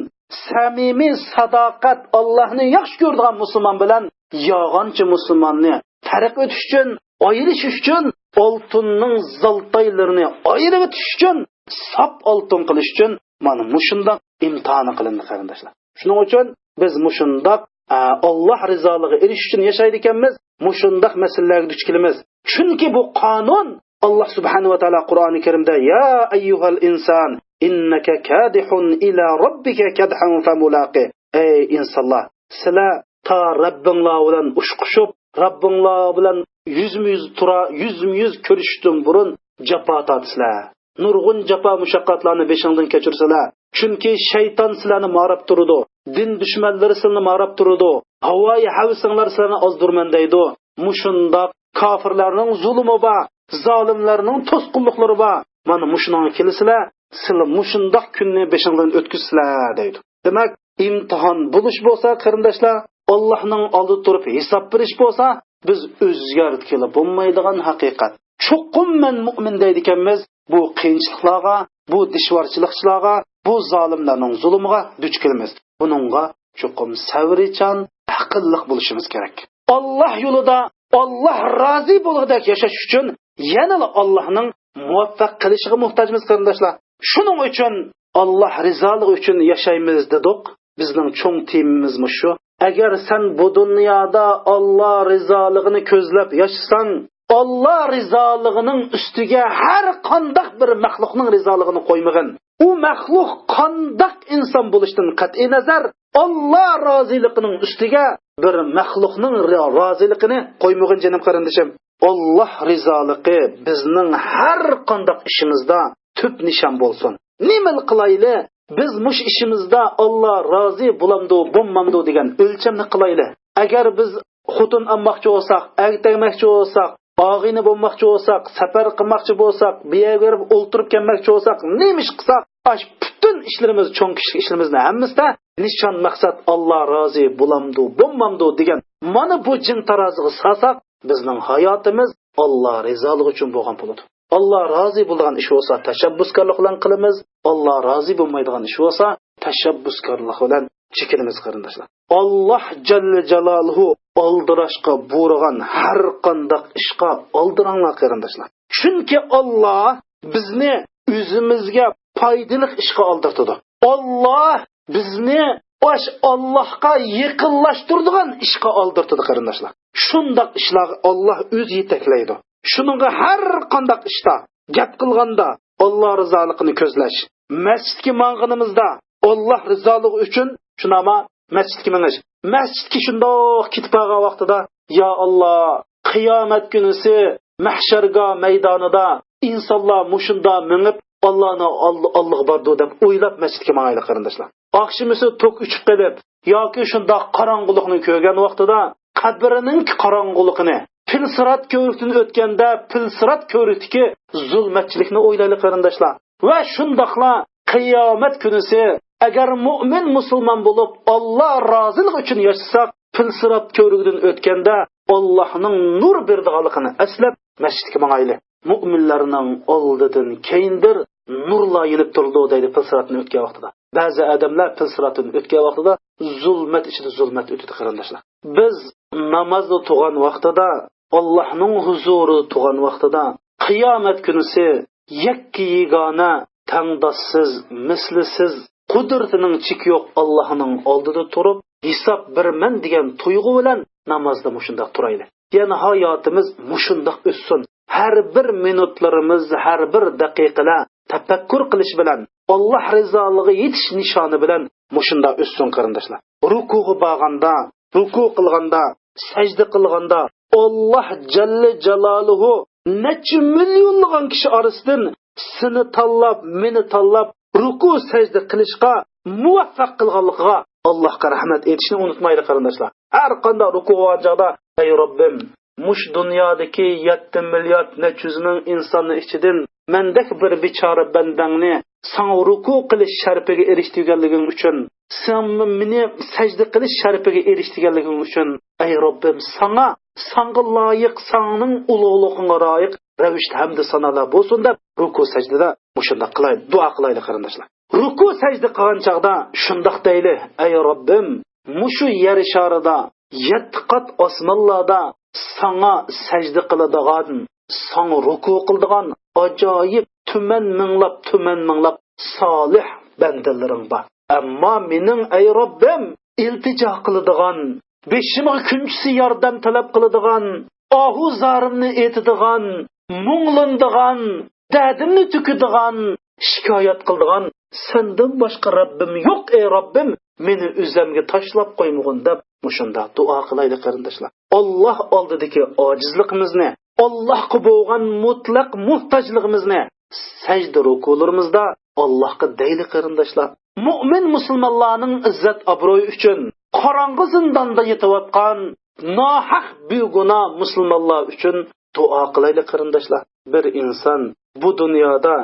سەمىمىي ساداقەت، ئاللاھنى ياخشى كۆرىدىغان مۇسۇلمان بىلەن يالغانچى مۇسۇلماننى پەرق ئۆتۈش ئۈچۈن، ئايرىش ئۈچۈن، ئالتۇننىڭ زالتايلىرىنى ئايرىۋېتىش ئۈچۈن، ساپ ئالتۇن قىلىش ئۈچۈن مانا مۇشۇنداق ئىمتىھانى قىلىندى، قېرىنداشلار. شۇنىڭ ئۈچۈن بىز مۇشۇنداق، ئە، ئاللاھ رىزالىقىغا ئېرىشىش ئۈچۈن ياشايدىكەنمىز. مۇشۇنداق مەسىلىلەرگە دۇچ كېلىمىز. چۈنكى بۇ قانۇن، ئاللاھ سۇبھانەھۇ ۋە تائالا قۇرئانى كەرىمدە، يا ئەييۇھەل ئىنسان، ئىننەكە كادىھۇن ئىلا رەببىكە كەدھەن فەمۇلاقىھ. ئەي ئىنسانلار، سىلەر تا رەببىڭلار بىلەن ئۇچقۇشۇپ، رەببىڭلار بىلەن يۈزمۇ يۈز تۇرا، يۈزمۇ يۈز كۆرۈشۈشتىن بۇرۇن جاپا تارتىسىلەر. نۇرغۇن جاپا مۇشەققەتلەرنى بېشىڭدىن كەچۈرسىلەر. چۈنكى شەيتان سىلەرنى ماراپ تۇرىدۇ. دىن دۈشمەنلىرى سىلەرنى ماراپ تۇرىدۇ. ھاۋايى ھەۋىسىڭلار سىلەرنى ئازدۇرىمەن دەيدۇ. مۇشۇنداق كاپىرلارنىڭ زۇلۇمى بار، زالىملارنىڭ توسقۇنلۇقلىرى بار. مانا مۇشۇنىڭغا كېلىسىلەر، سىلەر مۇشۇنداق كۈننى بېشىڭدىن ئۆتكۈزىسىلەر دەيدۇ. دېمەك، ئىمتىھان بولۇش بولسا، قېرىنداشلار، ئاللاھنىڭ ئالدىدا تۇرۇپ ھېساب بېرىش بولسا، بىز ئۆزگەرتكىلى بولمايدىغان ھەقىقەت. چوقۇم مەن مۇئمىن دەيدىكەنمىز، بۇ قىيىنچىلىقلارغا، بۇ دىشۋارچىلىقچىلارغا، بۇ زالىملارنىڭ زۇلۇمىغا دۇچ كېلىمىز. بۇنىڭغا چوقۇم سەۋرىچان، ئەقىللىق بولۇشىمىز كېرەك. ئاللاھ يولىدا، ئاللاھ رازى بولغۇدەك ياشاش ئۈچۈن يەنىلا ئاللاھنىڭ مۇۋەپپەق قىلىشىغا موھتاجمىز، قېرىنداشلار. شۇنىڭ ئۈچۈن ئاللاھ رىزالىقى ئۈچۈن ياشايمىز دېدۇق. بىزنىڭ چوڭ تېمىمىز مۇشۇ. ئەگەر سەن بۇ دۇنيادا ئاللاھ رىزالىقىنى كۆزلەپ ياشىساڭ، ئاللاھ رىزالىقىنىڭ ئۈستىگە ھەر قانداق بىر مەخلۇقنىڭ رىزالىقىنى قويمىغىن. ئۇ مەخلۇق قانداق ئىنسان بولۇشتىن قەتئىينەزەر، ئاللاھ رازىلىقىنىڭ ئۈستىگە بىر مەخلۇقنىڭ را-، رازىلىقىنى قويمىغىن، جېنىم قېرىندىشىم. ئاللاھ رىزالىقى بىزنىڭ ھەر قانداق ئىشىمىزدا تۈپ نىشان بولسۇن. نېمىلا قىلايلى، بىز مۇشۇ ئىشىمىزدا ئاللاھ رازى بولامدۇ، بولمامدۇ دېگەن ئۆلچەمنى قىلايلى. ئەگەر بىز خوتۇن ئالماقچى بولساق، ئەر تەگمەكچى بولساق، ئاغىنە بولماقچى بولساق، سەپەر قىلماقچى بولساق، بۇ يەرگە بېرىپ ئولتۇرۇپ كەلمەكچى بولساق، نېمە ئىش قىلساق، ئاش پۈتۈن ئىشلىرىمىز، چوڭ كىچىك ئىشلىرىمىزنىڭ ھەممىسىدە نىشان مەقسەت ئاللاھ رازى بولامدۇ، بولمامدۇ دېگەن مانا بۇ جىڭ تارازىغا سالساق، بىزنىڭ ھاياتىمىز ئاللاھ رىزالىقى ئۈچۈن بولغان بولىدۇ. ئاللاھ رازى بولىدىغان ئىش بولسا تەشەببۇسكارلىق بىلەن قىلىمىز، ئاللاھ رازى بولمايدىغان ئىش بولسا تەشەببۇسكارلىق بىلەن چېكىنىمىز، قېرىنداشلار. ئاللاھ جەللە جالالۇھۇ ئالدىراشقا بۇيرۇغان ھەر قانداق ئىشقا ئالدىراڭلار، قېرىنداشلار. چۈنكى ئاللاھ بىزنى ئۆزىمىزگە پايدىلىق ئىشقا ئالدىرتىدۇ. ئاللاھ بىزنى ئاش ئاللاھقا يېقىنلاشتۇرىدىغان ئىشقا ئالدىرتىدۇ، قېرىنداشلار. شۇنداق ئىشلارغا ئاللاھ ئۆزى يېتەكلەيدۇ. شۇنىڭغا ھەر قانداق ئىشتا، گەپ قىلغاندا ئاللاھ رىزالىقىنى كۆزلەش، مەسچىتكە ماڭغىنىمىزدا ئاللاھ رىزالىقى ئۈچۈن، شۇنداقما مەسچىتكە مېڭىش. مەسچىتكە شۇنداق كېتىپ بارغان ۋاقتىدا، يا ئاللاھ، قىيامەت كۈنىسى مەھشەرگاھ مەيدانىدا ئىنسانلار مۇشۇنداق مېڭىپ، ئاللانىڭ ئالدى-، ئالدىغا بارىدۇ دەپ ئويلاپ مەسچىتكە ماڭايلى، قېرىنداشلار. ئاخشىمىسى توك ئۆچۈپ قېلىپ ياكى شۇنداق قاراڭغۇلۇقنى كۆرگەن ۋاقتىدا، قەبرىنىڭ قاراڭغۇلۇقىنى، پىلسىرات كۆۋرۈكتىن ئۆتكەندە پىلسىرات كۆۋرۈكتىكى زۇلمەتچىلىكنى ئويلايلى، قېرىنداشلار. ۋە شۇنداقلا قىيامەت كۈنىسى، ئەگەر مۇئمىن مۇسۇلمان بولۇپ، ئاللا رازىلىقى ئۈچۈن ياشىساق، پىلسىرات كۆۋرۈكىدىن ئۆتكەندە ئاللانىڭ نۇر بېرىدىغانلىقىنى ئەسلەپ، مەسچىتكە ماڭايلى. مۇئمىنلارنىڭ ئالدىدىن كېيىندىر نۇرلار يېنىپ تۇرىدۇ دەيدۇ، پىلسىراتتىن ئۆتكەن ۋاقتىدا. بەزى ئادەملەر پىلسىراتتىن ئۆتكەن ۋاقتىدا زۇلمەت ئىچىدە زۇلمەت ئۆتىدۇ، قېرىنداشلار. بىز نامازدا تۇرغان ۋاقتىدا ئاللانىڭ ھۇزۇرىدا تۇرغان ۋاقتىدا، قىيامەت كۈنىسى يەككە يېگانە، تەڭداشسىز، مىسلىسىز، قۇدرىتىنىڭ چېكى يوق ئاللانىڭ ئالدىدا تۇرۇپ، ھېساب بېرىمەن دېگەن تۇيغۇ بىلەن نامازدا مۇشۇنداق تۇرايلى. يەنى ھاياتىمىز مۇشۇنداق ئۆتسۇن. ھەر بىر مىنۇتلىرىمىز، ھەر بىر دەقىقىلەر تەپەككۇر قىلىش بىلەن، ئاللا رىزالىقىغا يېتىش نىشانى بىلەن مۇشۇنداق ئۆتسۇن، قېرىنداشلار. رۇكۇغا بارغاندا، رۇكۇ قىلغاندا، سەجدە قىلغاندا، ئاللا جەللە جالالۇھۇ نەچچە مىليونلىغان كىشى ئارىسىدىن سېنى تاللاپ، مېنى تاللاپ، رۇكۇ سەجدە قىلىشقا مۇۋەپپەق قىلغانلىقىغا ئاللاھقا رەھمەت ئېيتىشنى ئۇنتۇمايلى، قېرىنداشلار. ھەر قانداق رۇكۇ قىلغان چاغدا، ئەي رەببىم، مۇشۇ دۇنيادىكى يەتتە مىليارد نەچچە يۈز مىڭ ئىنساننىڭ ئىچىدىن مەندەك بىر بىچارە بەندەڭنى ساڭا رۇكۇ قىلىش شەرىپىگە ئېرىشتۈرگەنلىكىڭ ئۈچۈن، سەن مېنى سەجدە قىلىش شەرىپىگە ئېرىشتۈرگەنلىكىڭ ئۈچۈن، ئەي رەببىم، ساڭا، ساڭا لايىق، ساڭنىڭ ئۇلۇغلۇقۇڭغا لايىق رەۋىشتە ھەمدۇ سانالار بولسۇن دەپ، رۇكۇ سەجدىدە مۇشۇنداق قىلاي، دۇئا قىلايلى، قېرىنداشلار. رۇكۇ سەجدە قىلغان چاغدا شۇنداق دەيلى، ئەي رەببىم، مۇشۇ يەر شارىدا، يەتتە قات ئاسمانلاردا ساڭا سەجدە قىلىدىغان، ساڭا رۇكۇ قىلىدىغان ئاجايىپ تۈمەن مىڭلاپ، تۈمەن مىڭلاپ سالىھ بەندىلىرىڭ بار. ئەمما مېنىڭ، ئەي رەببىم، ئىلتىجا قىلىدىغان، بېشىمغا كۈنچىسى ياردەم تەلەپ قىلىدىغان، ئاھۇ زارىمنى ئېيتىدىغان، مۇڭلىنىدىغان، دەردىمنى تۆكىدىغان، شىكايەت قىلىدىغان سەندىن باشقا رەببىم يوق، ئەي رەببىم، مېنى ئۆزۈمگە تاشلاپ قويمىغىن دەپ مۇشۇنداق دۇئا قىلايلى، قېرىنداشلار. ئاللاھ ئالدىدىكى ئاجىزلىقىمىزنى، ئاللاھقا بولغان مۇتلەق موھتاجلىقىمىزنى سەجدە رۇكۇلىرىمىزدا ئاللاھقا دەيلى، قېرىنداشلار. مۇئمىن مۇسۇلمانلارنىڭ ئىززەت ئابرۇيى ئۈچۈن قاراڭغۇ زىنداندا يېتىۋاتقان ناھەق بىگۇناھ مۇسۇلمانلار ئۈچۈن دۇئا قىلايلى، قېرىنداشلار. بىر ئىنسان بۇ دۇنيادا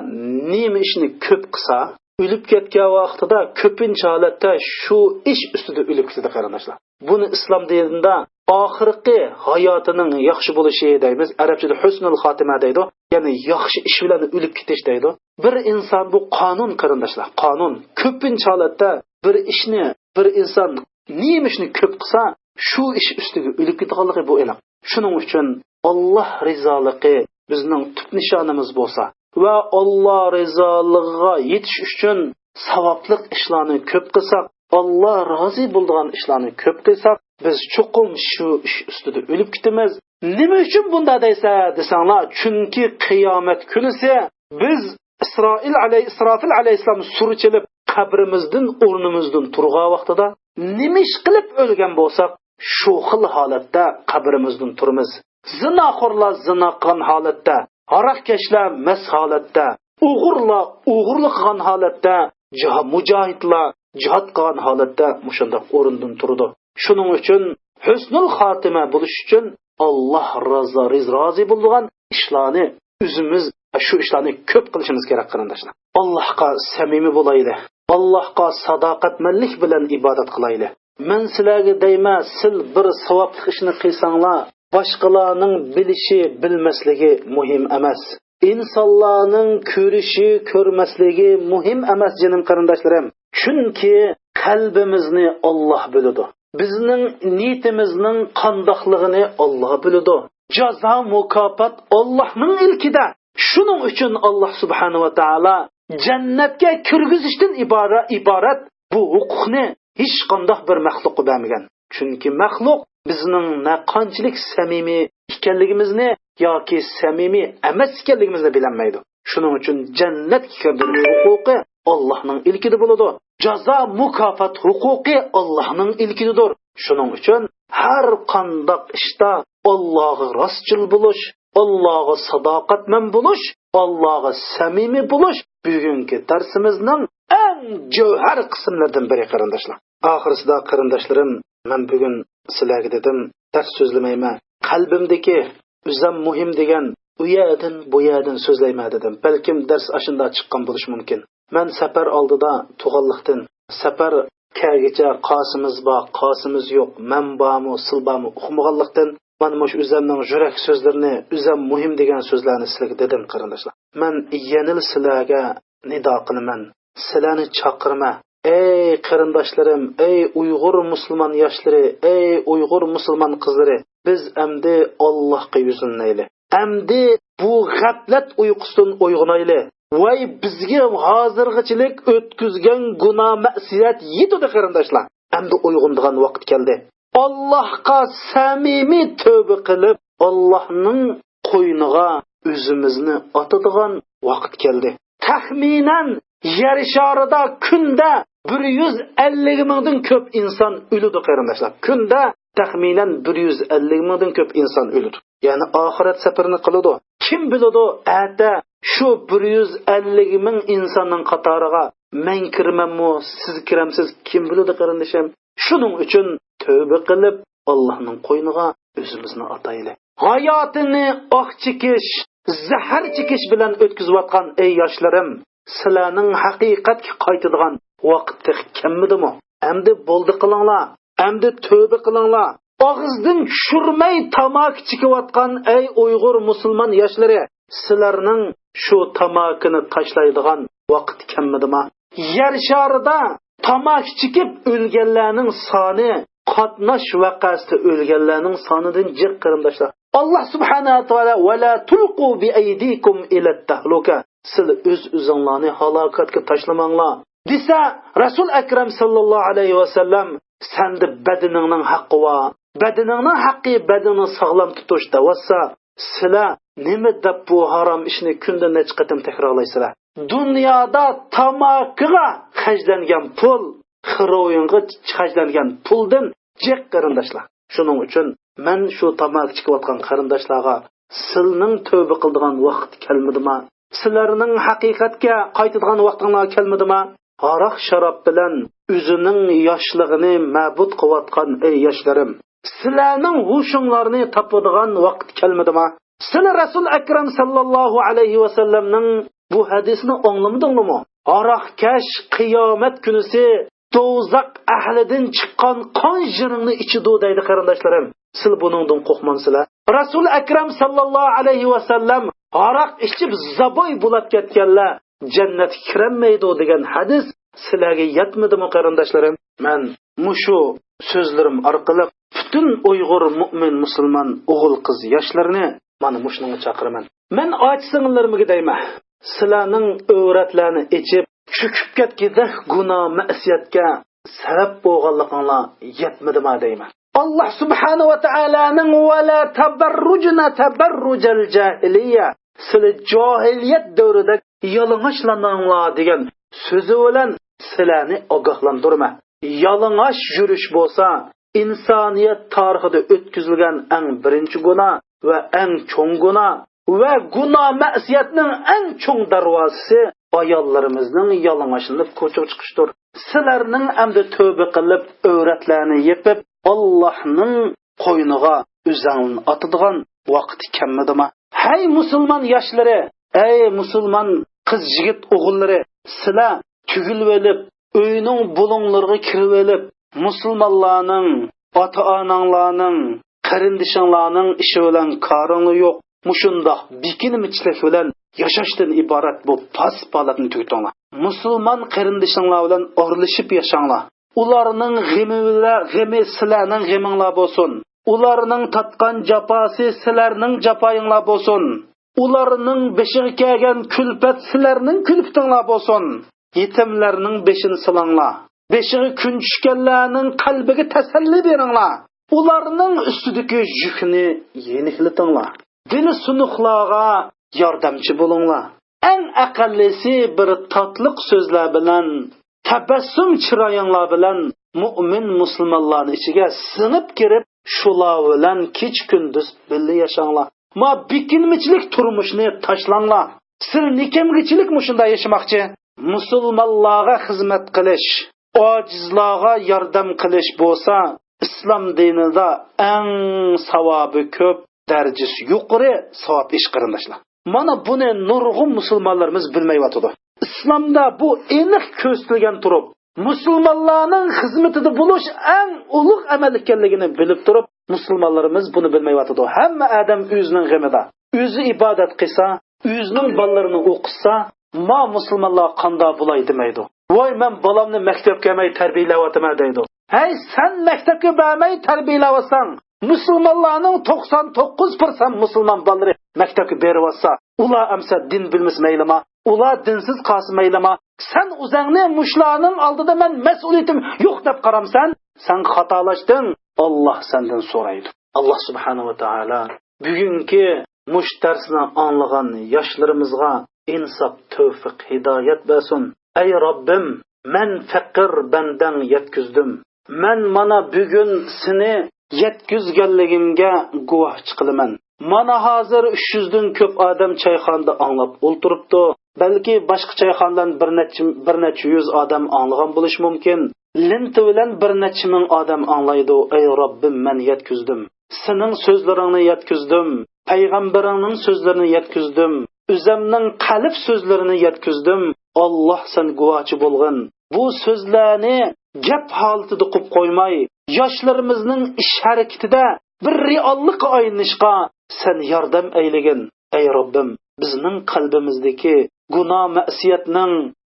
نېمە ئىشنى كۆپ قىلسا، ئۆلۈپ كەتكەن ۋاقتىدا كۆپىنچە ھالەتتە شۇ ئىش ئۈستىدە ئۆلۈپ كېتىدۇ، قېرىنداشلار. بۇنى ئىسلام دىنىدا ئاخىرقى ھاياتىنىڭ ياخشى بولۇشى دەيمىز، ئەرەبچىدە ھۇسنۇل خاتىمە دەيدۇ، يەنى ياخشى ئىش بىلەن ئۆلۈپ كېتىش دەيدۇ. بىر ئىنسان، بۇ قانۇن، قېرىنداشلار، قانۇن. كۆپىنچە ھالەتتە بىر ئىشنى، بىر ئىنسان نېمە ئىشنى كۆپ قىلسا، شۇ ئىش ئۈستىگە ئۆلۈپ كېتىدىغانلىقى بۇ ئېنىق. شۇنىڭ ئۈچۈن ئاللاھ رىزالىقى بىزنىڭ تۈپ نىشانىمىز بولسا ۋە ئاللاھ رىزالىقىغا يېتىش ئۈچۈن ساۋابلىق ئىشلارنى كۆپ قىلساق، ئاللاھ رازى بولىدىغان ئىشلارنى كۆپ قىلساق، بىز چوقۇم شۇ ئىش ئۈستىدە ئۆلۈپ كېتىمىز. نېمە ئۈچۈن بۇنداق دەيسە دېسەڭلار، چۈنكى قىيامەت كۈنىسى بىز ئىسرائىل ئەلەي-، ئىسرافىل ئەلەيھىسسالام سۇر چېلىپ، قەبرىمىزدىن، ئورنىمىزدىن تۇرغان ۋاقتىدا، نېمە ئىش قىلىپ ئۆلگەن بولساق، شۇ خىل ھالەتتە قەبرىمىزدىن تۇرىمىز. زىناخورلار زىنا قىلغان ھالەتتە، ھاراقكەشلەر مەست ھالەتتە، ئوغرىلار ئوغرىلىق قىلغان ھالەتتە، جىھا-، مۇجاھىدلار جىھاد قىلغان ھالەتتە مۇشۇنداق ئورنىدىن تۇرىدۇ. شۇنىڭ ئۈچۈن ھۆسنۇل خاتىمە بولۇش ئۈچۈن ئاللاھ رازا-، رىز-، رازى بولىدىغان ئىشلارنى ئۆزىمىز، شۇ ئىشلارنى كۆپ قىلىشىمىز كېرەك، قېرىنداشلار. ئاللاھقا سەمىمىي بولايلى. ئاللاھقا ساداقەتمەنلىك بىلەن ئىبادەت قىلايلى. مەن سىلەرگە دەيمەن، سىل بىر ساۋابلىق ئىشنى قىلساڭلار، باشقىلارنىڭ بىلىشى، بىلمەسلىكى مۇھىم ئەمەس. ئىنسانلارنىڭ كۆرۈشى، كۆرمەسلىكى مۇھىم ئەمەس، جېنىم قېرىنداشلىرىم. چۈنكى قەلبىمىزنى ئاللاھ بىلىدۇ. بىزنىڭ نىيىتىمىزنىڭ قانداقلىقىنى ئاللاھ بىلىدۇ. جازا، مۇكاپات ئاللاھنىڭ ئىلكىدە. شۇنىڭ ئۈچۈن ئاللاھ سۇبھانەھۇ ۋە تائالا جەننەتكە كىرگۈزۈشتىن ئىبارە-، ئىبارەت بۇ ھوقۇقنى ھېچقانداق بىر مەخلۇققا بەرمىگەن. چۈنكى مەخلۇق بىزنىڭ نە قانچىلىك سەمىمىي ئىكەنلىكىمىزنى ياكى سەمىمىي ئەمەس ئىكەنلىكىمىزنى بىلەلمەيدۇ. شۇنىڭ ئۈچۈن جەننەتكە كىردۈرۈش ھوقۇقى ئاللاھنىڭ ئىلكىدە بولىدۇ. جازا، مۇكاپات ھوقۇقى ئاللاھنىڭ ئىلكىدىدۇر. شۇنىڭ ئۈچۈن ھەر قانداق ئىشتا ئاللاغا راستچىل بولۇش، ئاللاغا ساداقەتمەن بولۇش، ئاللاغا سەمىمىي بولۇش بۈگۈنكى دەرسىمىزنىڭ ئەڭ جەۋھەر قىسىملىرىدىن بىرى، قېرىنداشلار. ئاخىرسىدا، قېرىنداشلىرىم، مەن بۈگۈن سىلەرگە دېدىم، دەرس سۆزلىمەيمەن. قەلبىمدىكى ئۆزەم مۇھىم دېگەن ئۇ يەردىن، بۇ يەردىن سۆزلەيمەن دېدىم. بەلكىم دەرس ئاشۇنداق چىققان بولۇشى مۇمكىن. مەن سەپەر ئالدىدا تۇغانلىقتىن، سەپەر كەلگىچە قاسىمىز بار، قاسىمىز يوق، مەن بارمۇ، سىل بارمۇ ئۇقمىغانلىقتىن، مانا مۇشۇ ئۆزەمنىڭ يۈرەك سۆزلىرىنى، ئۆزەم مۇھىم دېگەن سۆزلەرنى سىلەرگە دېدىم، قېرىنداشلار. مەن يەنىلا سىلەرگە نىدا قىلىمەن، سىلەرنى چاقىرىمەن. ئەي قېرىنداشلىرىم، ئەي ئۇيغۇر مۇسۇلمان ياشلىرى، ئەي ئۇيغۇر مۇسۇلمان قىزلىرى، بىز ئەمدى ئاللاھقا يۈزلىنەيلى. ئەمدى بۇ غەپلەت ئۇيقۇسىدىن ئويغىنايلى. ۋاي، بىزگە ھازىرغىچىلىك ئۆتكۈزگەن گۇناھ مەسىيەت يېتىدۇ، قېرىنداشلار. ئەمدى ئويغىنىدىغان ۋاقىت كەلدى. ئاللاھقا سەمىمىي تۆبە قىلىپ، ئاللاھنىڭ قوينىغا ئۆزىمىزنى ئاتىدىغان ۋاقىت كەلدى. تەخمىنەن يەر شارىدا كۈندە بىر يۈز ئەللىك مىڭدىن كۆپ ئىنسان ئۆلىدۇ، قېرىنداشلار. كۈندە تەخمىنەن بىر يۈز ئەللىك مىڭدىن كۆپ ئىنسان ئۆلىدۇ. يەنى ئاخىرەت سەپىرىنى قىلىدۇ. كىم بىلىدۇ، ئەتە شۇ بىر يۈز ئەللىك مىڭ ئىنساننىڭ قاتارىغا مەن كىرىمەنمۇ، سىز كىرەمسىز، كىم بىلىدۇ، قېرىندىشىم؟ شۇنىڭ ئۈچۈن تۆبە قىلىپ، ئاللاھنىڭ قوينىغا ئۆزىمىزنى ئاتايلى. ھاياتىنى ئاھ چېكىش، زەھەر چېكىش بىلەن ئۆتكۈزۈۋاتقان، ئەي ياشلىرىم، سىلەرنىڭ ھەقىقەتكە قايتىدىغان ۋاقىت تېخى كەلمىدىمۇ؟ ئەمدى بولدى قىلىڭلار، ئەمدى تۆبە قىلىڭلار. ئاغزىدىن چۈشۈرمەي تاماكا چېكىۋاتقان، ئەي ئۇيغۇر مۇسۇلمان ياشلىرى، سىلەرنىڭ شۇ تاماكىنى تاشلايدىغان ۋاقىت كەلمىدىما؟ يەر شارىدا تاماكا چېكىپ ئۆلگەنلەرنىڭ سانى قاتناش ۋەقەسىدە ئۆلگەنلەرنىڭ سانىدىن جىق، قېرىنداشلار. ئاللاھ سۇبھانەھۇ ۋە تائالا، «ۋەلا تۇلقۇ بىئەيدىكۇم ئىلەت تەھلۇكە»، سىلەر ئۆز-ئۆزۈڭلارنى ھالاكەتكە تاشلىماڭلار، دېسە، رەسۇل ئەكرەم ساللاللاھۇ ئەلەيھى ۋەسەللەم، سەندە بەدىنىڭنىڭ ھەققى بار، بەدىنىڭنىڭ ھەققى، بەدىنىڭنى ساغلام تۇتۇش دەۋاتسا، سىلەر نېمە دەپ بۇ ھارام ئىشنى كۈندە نەچچە قېتىم تەكرارلايسىلەر؟ دۇنيادا تاماكىغا خەجلەنگەن پۇل خېروئىنغا خەجلەنگەن پۇلدىن جىق، قېرىنداشلار. شۇنىڭ ئۈچۈن مەن شۇ تاماكا چېكىۋاتقان قېرىنداشلارغا، سىلىنىڭ تۆبە قىلىدىغان ۋاقىت كەلمىدىما؟ سىلەرنىڭ ھەقىقەتكە قايتىدىغان ۋاقتىڭلار كەلمىدىما؟ ھاراق-شاراب بىلەن ئۆزىنىڭ ياشلىقىنى مەبۇد قىلىۋاتقان، ئەي ياشلىرىم، سىلەرنىڭ ھوشۇڭلارنى تاپىدىغان ۋاقىت كەلمىدىما؟ سىلەر رەسۇل ئەكرەم ساللاللاھۇ ئەلەيھى ۋەسەللەمنىڭ بۇ ھەدىسىنى ئاڭلىمىدىڭلارمۇ؟ «ھاراقكەش قىيامەت كۈنىسى دوزاخ ئەھلىدىن چىققان قان ژىرىڭنى ئىچىدۇ» دەيدۇ، قېرىنداشلىرىم. سىلەر بۇنىڭدىن قورقمامسىلەر؟ رەسۇل ئەكرەم ساللاللاھۇ ئەلەيھى ۋەسەللەم، «ھاراق ئىچىپ زاپاي بولاپ كەتكەنلەر جەننەتكە كىرەلمەيدۇ» دېگەن ھەدىس سىلەرگە يەتمىدىمۇ، قېرىنداشلىرىم؟ مەن مۇشۇ سۆزلىرىم ئارقىلىق پۈتۈن ئۇيغۇر مۇئمىن مۇسۇلمان ئوغۇل-قىز ياشلىرىنى مانا مۇشۇنىڭغا چاقىرىمەن. مەن ئاچا-سىڭىللىرىمگە دەيمەن، سىلەرنىڭ ئۆۋرەتلەرنى ئېچىپ، چۆكۈپ كەتكۈدەك گۇناھ مەسىيەتكە سەۋەب بولغانلىقىڭلار يەتمىدىما دەيمەن. ئاللاھ سۇبھانەھۇ ۋە تائالانىڭ «ۋەلا تەبەررۇجنە تەبەررۇجەل جاھىلىيە»، سىلەر جاھىلىيەت دەۋرىدەك يالىڭاچلانماڭلار دېگەن سۆزى بىلەن سىلەرنى ئاگاھلاندۇرىمەن. يالىڭاچ يۈرۈش بولسا ئىنسانىيەت تارىخىدا ئۆتكۈزۈلگەن ئەڭ بىرىنچى گۇناھ ۋە ئەڭ چوڭ گۇناھ ۋە گۇناھ مەسىيەتنىڭ ئەڭ چوڭ دەرۋازىسى ئاياللىرىمىزنىڭ يالىڭاچلىنىپ كوچىغا چىقىشتۇر. سىلەرنىڭ ئەمدى تۆبە قىلىپ، ئۆۋرەتلەرنى يېپىپ، ئاللاھنىڭ قوينىغا ئۆزەڭلىنى ئاتىدىغان ۋاقتى كەلمىدىما؟ ھەي مۇسۇلمان ياشلىرى، ئەي مۇسۇلمان قىز يىگىت ئوغۇللىرى، سىلەر تۈگۈلۈۋېلىپ، ئۆينىڭ بۇلۇڭلىرىغا كىرىۋېلىپ، مۇسۇلمانلارنىڭ، ئاتا-ئاناڭلارنىڭ، قېرىندىشىڭلارنىڭ ئىشى بىلەن كارىڭلار يوق. مۇشۇنداق بېكىنمىچىلىك بىلەن ياشاشتىن ئىبارەت بۇ پاس-پالاتنى تۈگىتىڭلار. مۇسۇلمان قېرىندىشىڭلار بىلەن ئارىلىشىپ ياشاڭلار. ئۇلارنىڭ غېمى بىلەن، غېمى سىلەرنىڭ غېمىڭلار بولسۇن. ئۇلارنىڭ تارتقان جاپاسى سىلەرنىڭ جاپايىڭلار بولسۇن. ئۇلارنىڭ بېشىغا كەلگەن كۈلپەت سىلەرنىڭ كۈلپىتىڭلار بولسۇن. يېتىملەرنىڭ بېشىنى سىلاڭلار. بېشىغا كۈن چۈشكەنلەرنىڭ قەلبىگە تەسەللى بېرىڭلار. ئۇلارنىڭ ئۈستىدىكى يۈكنى يېنىكلىتىڭلار. دىلى سۇنۇقلارغا ياردەمچى بولۇڭلار. ئەڭ ئەقەللىسى بىر تاتلىق سۆزلەر بىلەن، تەبەسسۇم چىرايىڭلار بىلەن مۇئمىن مۇسۇلمانلارنىڭ ئىچىگە سىڭىپ كىرىپ، شۇلار بىلەن كېچە-كۈندۈز بىللە ياشاڭلار. ما بېكىنمىچىلىك تۇرمۇشنى تاشلاڭلار. سىلەر نېكەمگىچىلىك مۇشۇنداق ياشىماقچى؟ مۇسۇلمانلارغا خىزمەت قىلىش، ئاجىزلارغا ياردەم قىلىش بولسا، ئىسلام دىنىدا ئەڭ ساۋابى كۆپ، دەرىجىسى يۇقىرى ساۋاب ئىش، قېرىنداشلار. مانا بۇنى نۇرغۇن مۇسۇلمانلىرىمىز بىلمەيۋاتىدۇ. ئىسلامدا بۇ ئېنىق كۆرسىتىلگەن تۇرۇپ، مۇسۇلمانلارنىڭ خىزمىتىدە بولۇش ئەڭ ئۇلۇغ ئەمەل ئىكەنلىكىنى بىلىپ تۇرۇپ، مۇسۇلمانلىرىمىز بۇنى بىلمەيۋاتىدۇ. ھەممە ئادەم ئۆزىنىڭ غېمىدا. ئۆزى ئىبادەت قىلسا، ئۆزىنىڭ بالىلىرىنى ئوقۇتسا، ما مۇسۇلمانلار قانداق بولاي دېمەيدۇ. ۋاي، مەن بالامنى مەكتەپكە بەرمەي تەربىيەلەۋاتىمەن دەيدۇ. ھەي، سەن مەكتەپكە بەرمەي تەربىيەلەۋاتساڭ، مۇسۇلمانلارنىڭ توقسان توققۇز پىرسەنت مۇسۇلمان بالىلىرى مەكتەپكە بېرىۋاتسا، ئۇلار ئەمسە دىن بىلمىسە مەيلىما؟ ئۇلار دىنسىز قالسا مەيلىما؟ سەن ئۆزەڭنى مۇشۇلارنىڭ ئالدىدا مەن مەسئۇلىيىتىم يوق دەپ قارامسەن؟ سەن خاتالاشتىڭ، ئاللاھ سەندىن سورايدۇ. ئاللاھ سۇبھانەھۇ ۋە تائالا بۈگۈنكى مۇشۇ دەرسنى ئاڭلىغان ياشلىرىمىزغا ئىنساپ، تەۋپىق، ھىدايەت بەرسۇن. ئەي رەببىم، مەن پەقىر بەندەڭ يەتكۈزدۈم. مەن مانا بۈگۈن سېنى يەتكۈزگەنلىكىمگە گۇۋاھچى قىلىمەن. مانا ھازىر ئۈچ يۈزدىن كۆپ ئادەم چايخانىدا ئاڭلاپ ئولتۇرۇپتۇ. بەلكى باشقا چايخانىلارنى بىر نەچچە، بىر نەچچە يۈز ئادەم ئاڭلىغان بولۇشى مۇمكىن. لېنتا بىلەن بىر نەچچە مىڭ ئادەم ئاڭلايدۇ. ئەي رەببىم، مەن يەتكۈزدۈم. سېنىڭ سۆزلىرىڭنى يەتكۈزدۈم. پەيغەمبىرىڭنىڭ سۆزلىرىنى يەتكۈزدۈم. ئۆزەمنىڭ قەلب سۆزلىرىنى يەتكۈزدۈم. ئاللاھ، سەن گۇۋاھچى بولغىن. بۇ سۆزلەرنى گەپ ھالىتىدە قىلىپ قويماي، ياشلىرىمىزنىڭ ئىش ھەرىكىتىدە بىر رېئاللىققا ئايلىنىشقا سەن ياردەم ئەيلىگىن. ئەي رەببىم، بىزنىڭ قەلبىمىزدىكى گۇناھ مەسىيەتنىڭ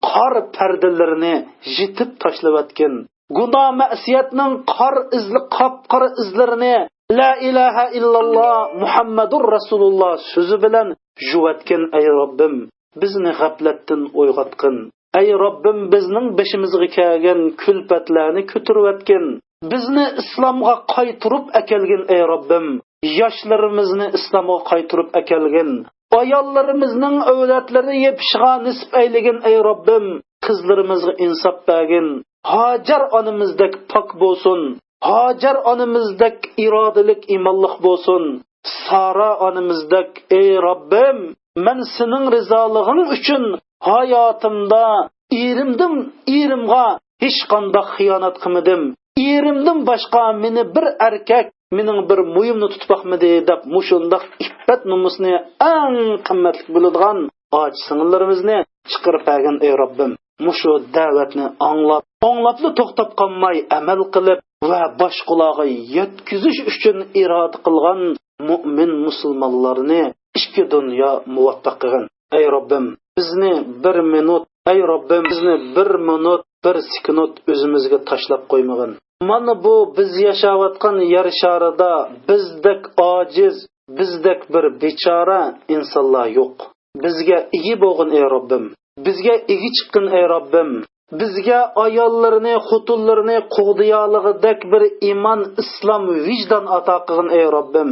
قار پەردىلىرىنى يېتىپ تاشلىۋەتكىن. گۇناھ مەسىيەتنىڭ قار ئىزلى، قاپقارا ئىزلىرىنى لا ئىلاھە ئىللاللا مۇھەممەدۇر رەسۇلۇللا سۆزى بىلەن يۇۋەتكىن، ئەي رەببىم. بىزنى غەپلەتتىن ئويغاتقىن. ئەي رەببىم، بىزنىڭ بېشىمىزغا كەلگەن كۈلپەتلەرنى كۆتۈرۈۋەتكىن. بىزنى ئىسلامغا قايتۇرۇپ ئەكەلگىن، ئەي رەببىم. ياشلىرىمىزنى ئىسلامغا قايتۇرۇپ ئەكەلگىن. ئاياللىرىمىزنىڭ ئەۋلادلىرى يېپىشىغا نېسىپ ئەيلىگىن، ئەي رەببىم. قىزلىرىمىزغا ئىنساپ بەرگىن. ھاجەر ئانىمىزدەك پاك بولسۇن. ھاجەر ئانىمىزدەك ئىرادىلىك، ئىمانلىق بولسۇن. سارا ئانىمىزدەك، ئەي رەببىم، مەن سېنىڭ رىزالىقىڭ ئۈچۈن ھاياتىمدا ئېرىمدىن، ئېرىمغا ھېچقانداق خىيانەت قىلمىدىم. ئېرىمدىن باشقا مېنى بىر ئەركەك، مېنىڭ بىر مويۇمنى تۇتۇپ باقمىدى، دەپ مۇشۇنداق ئىپپەت نومۇسنى ئەڭ قىممەتلىك بىلىدىغان ئاچا سىڭىللىرىمىزنى چىقىرىپ بەرگىن، ئەي رەببىم. مۇشۇ دەۋەتنى ئاڭلاپ، ئاڭلاپلا توختاپ قالماي، ئەمەل قىلىپ ۋە باشقىلارغا يەتكۈزۈش ئۈچۈن ئىرادە قىلغان مۇئمىن مۇسۇلمانلارنى ئىككى دۇنيا مۇۋەپپەق قىلغىن. ئەي رەببىم، بىزنى بىر مىنۇت، ئەي رەببىم، بىزنى بىر مىنۇت، بىر سېكۇنت ئۆزىمىزگە تاشلاپ قويمىغىن. مانا بۇ بىز ياشاۋاتقان يەر شارىدا بىزدەك ئاجىز، بىزدەك بىر بىچارە ئىنسانلار يوق. بىزگە ئىگە بولغىن، ئەي رەببىم. بىزگە ئىگە چىققىن، ئەي رەببىم. بىزگە ئاياللىرىنى، خوتۇنلىرىنى قوغدىيالىغۇدەك بىر ئىمان، ئىسلام، ۋىجدان ئاتا قىلغىن، ئەي رەببىم.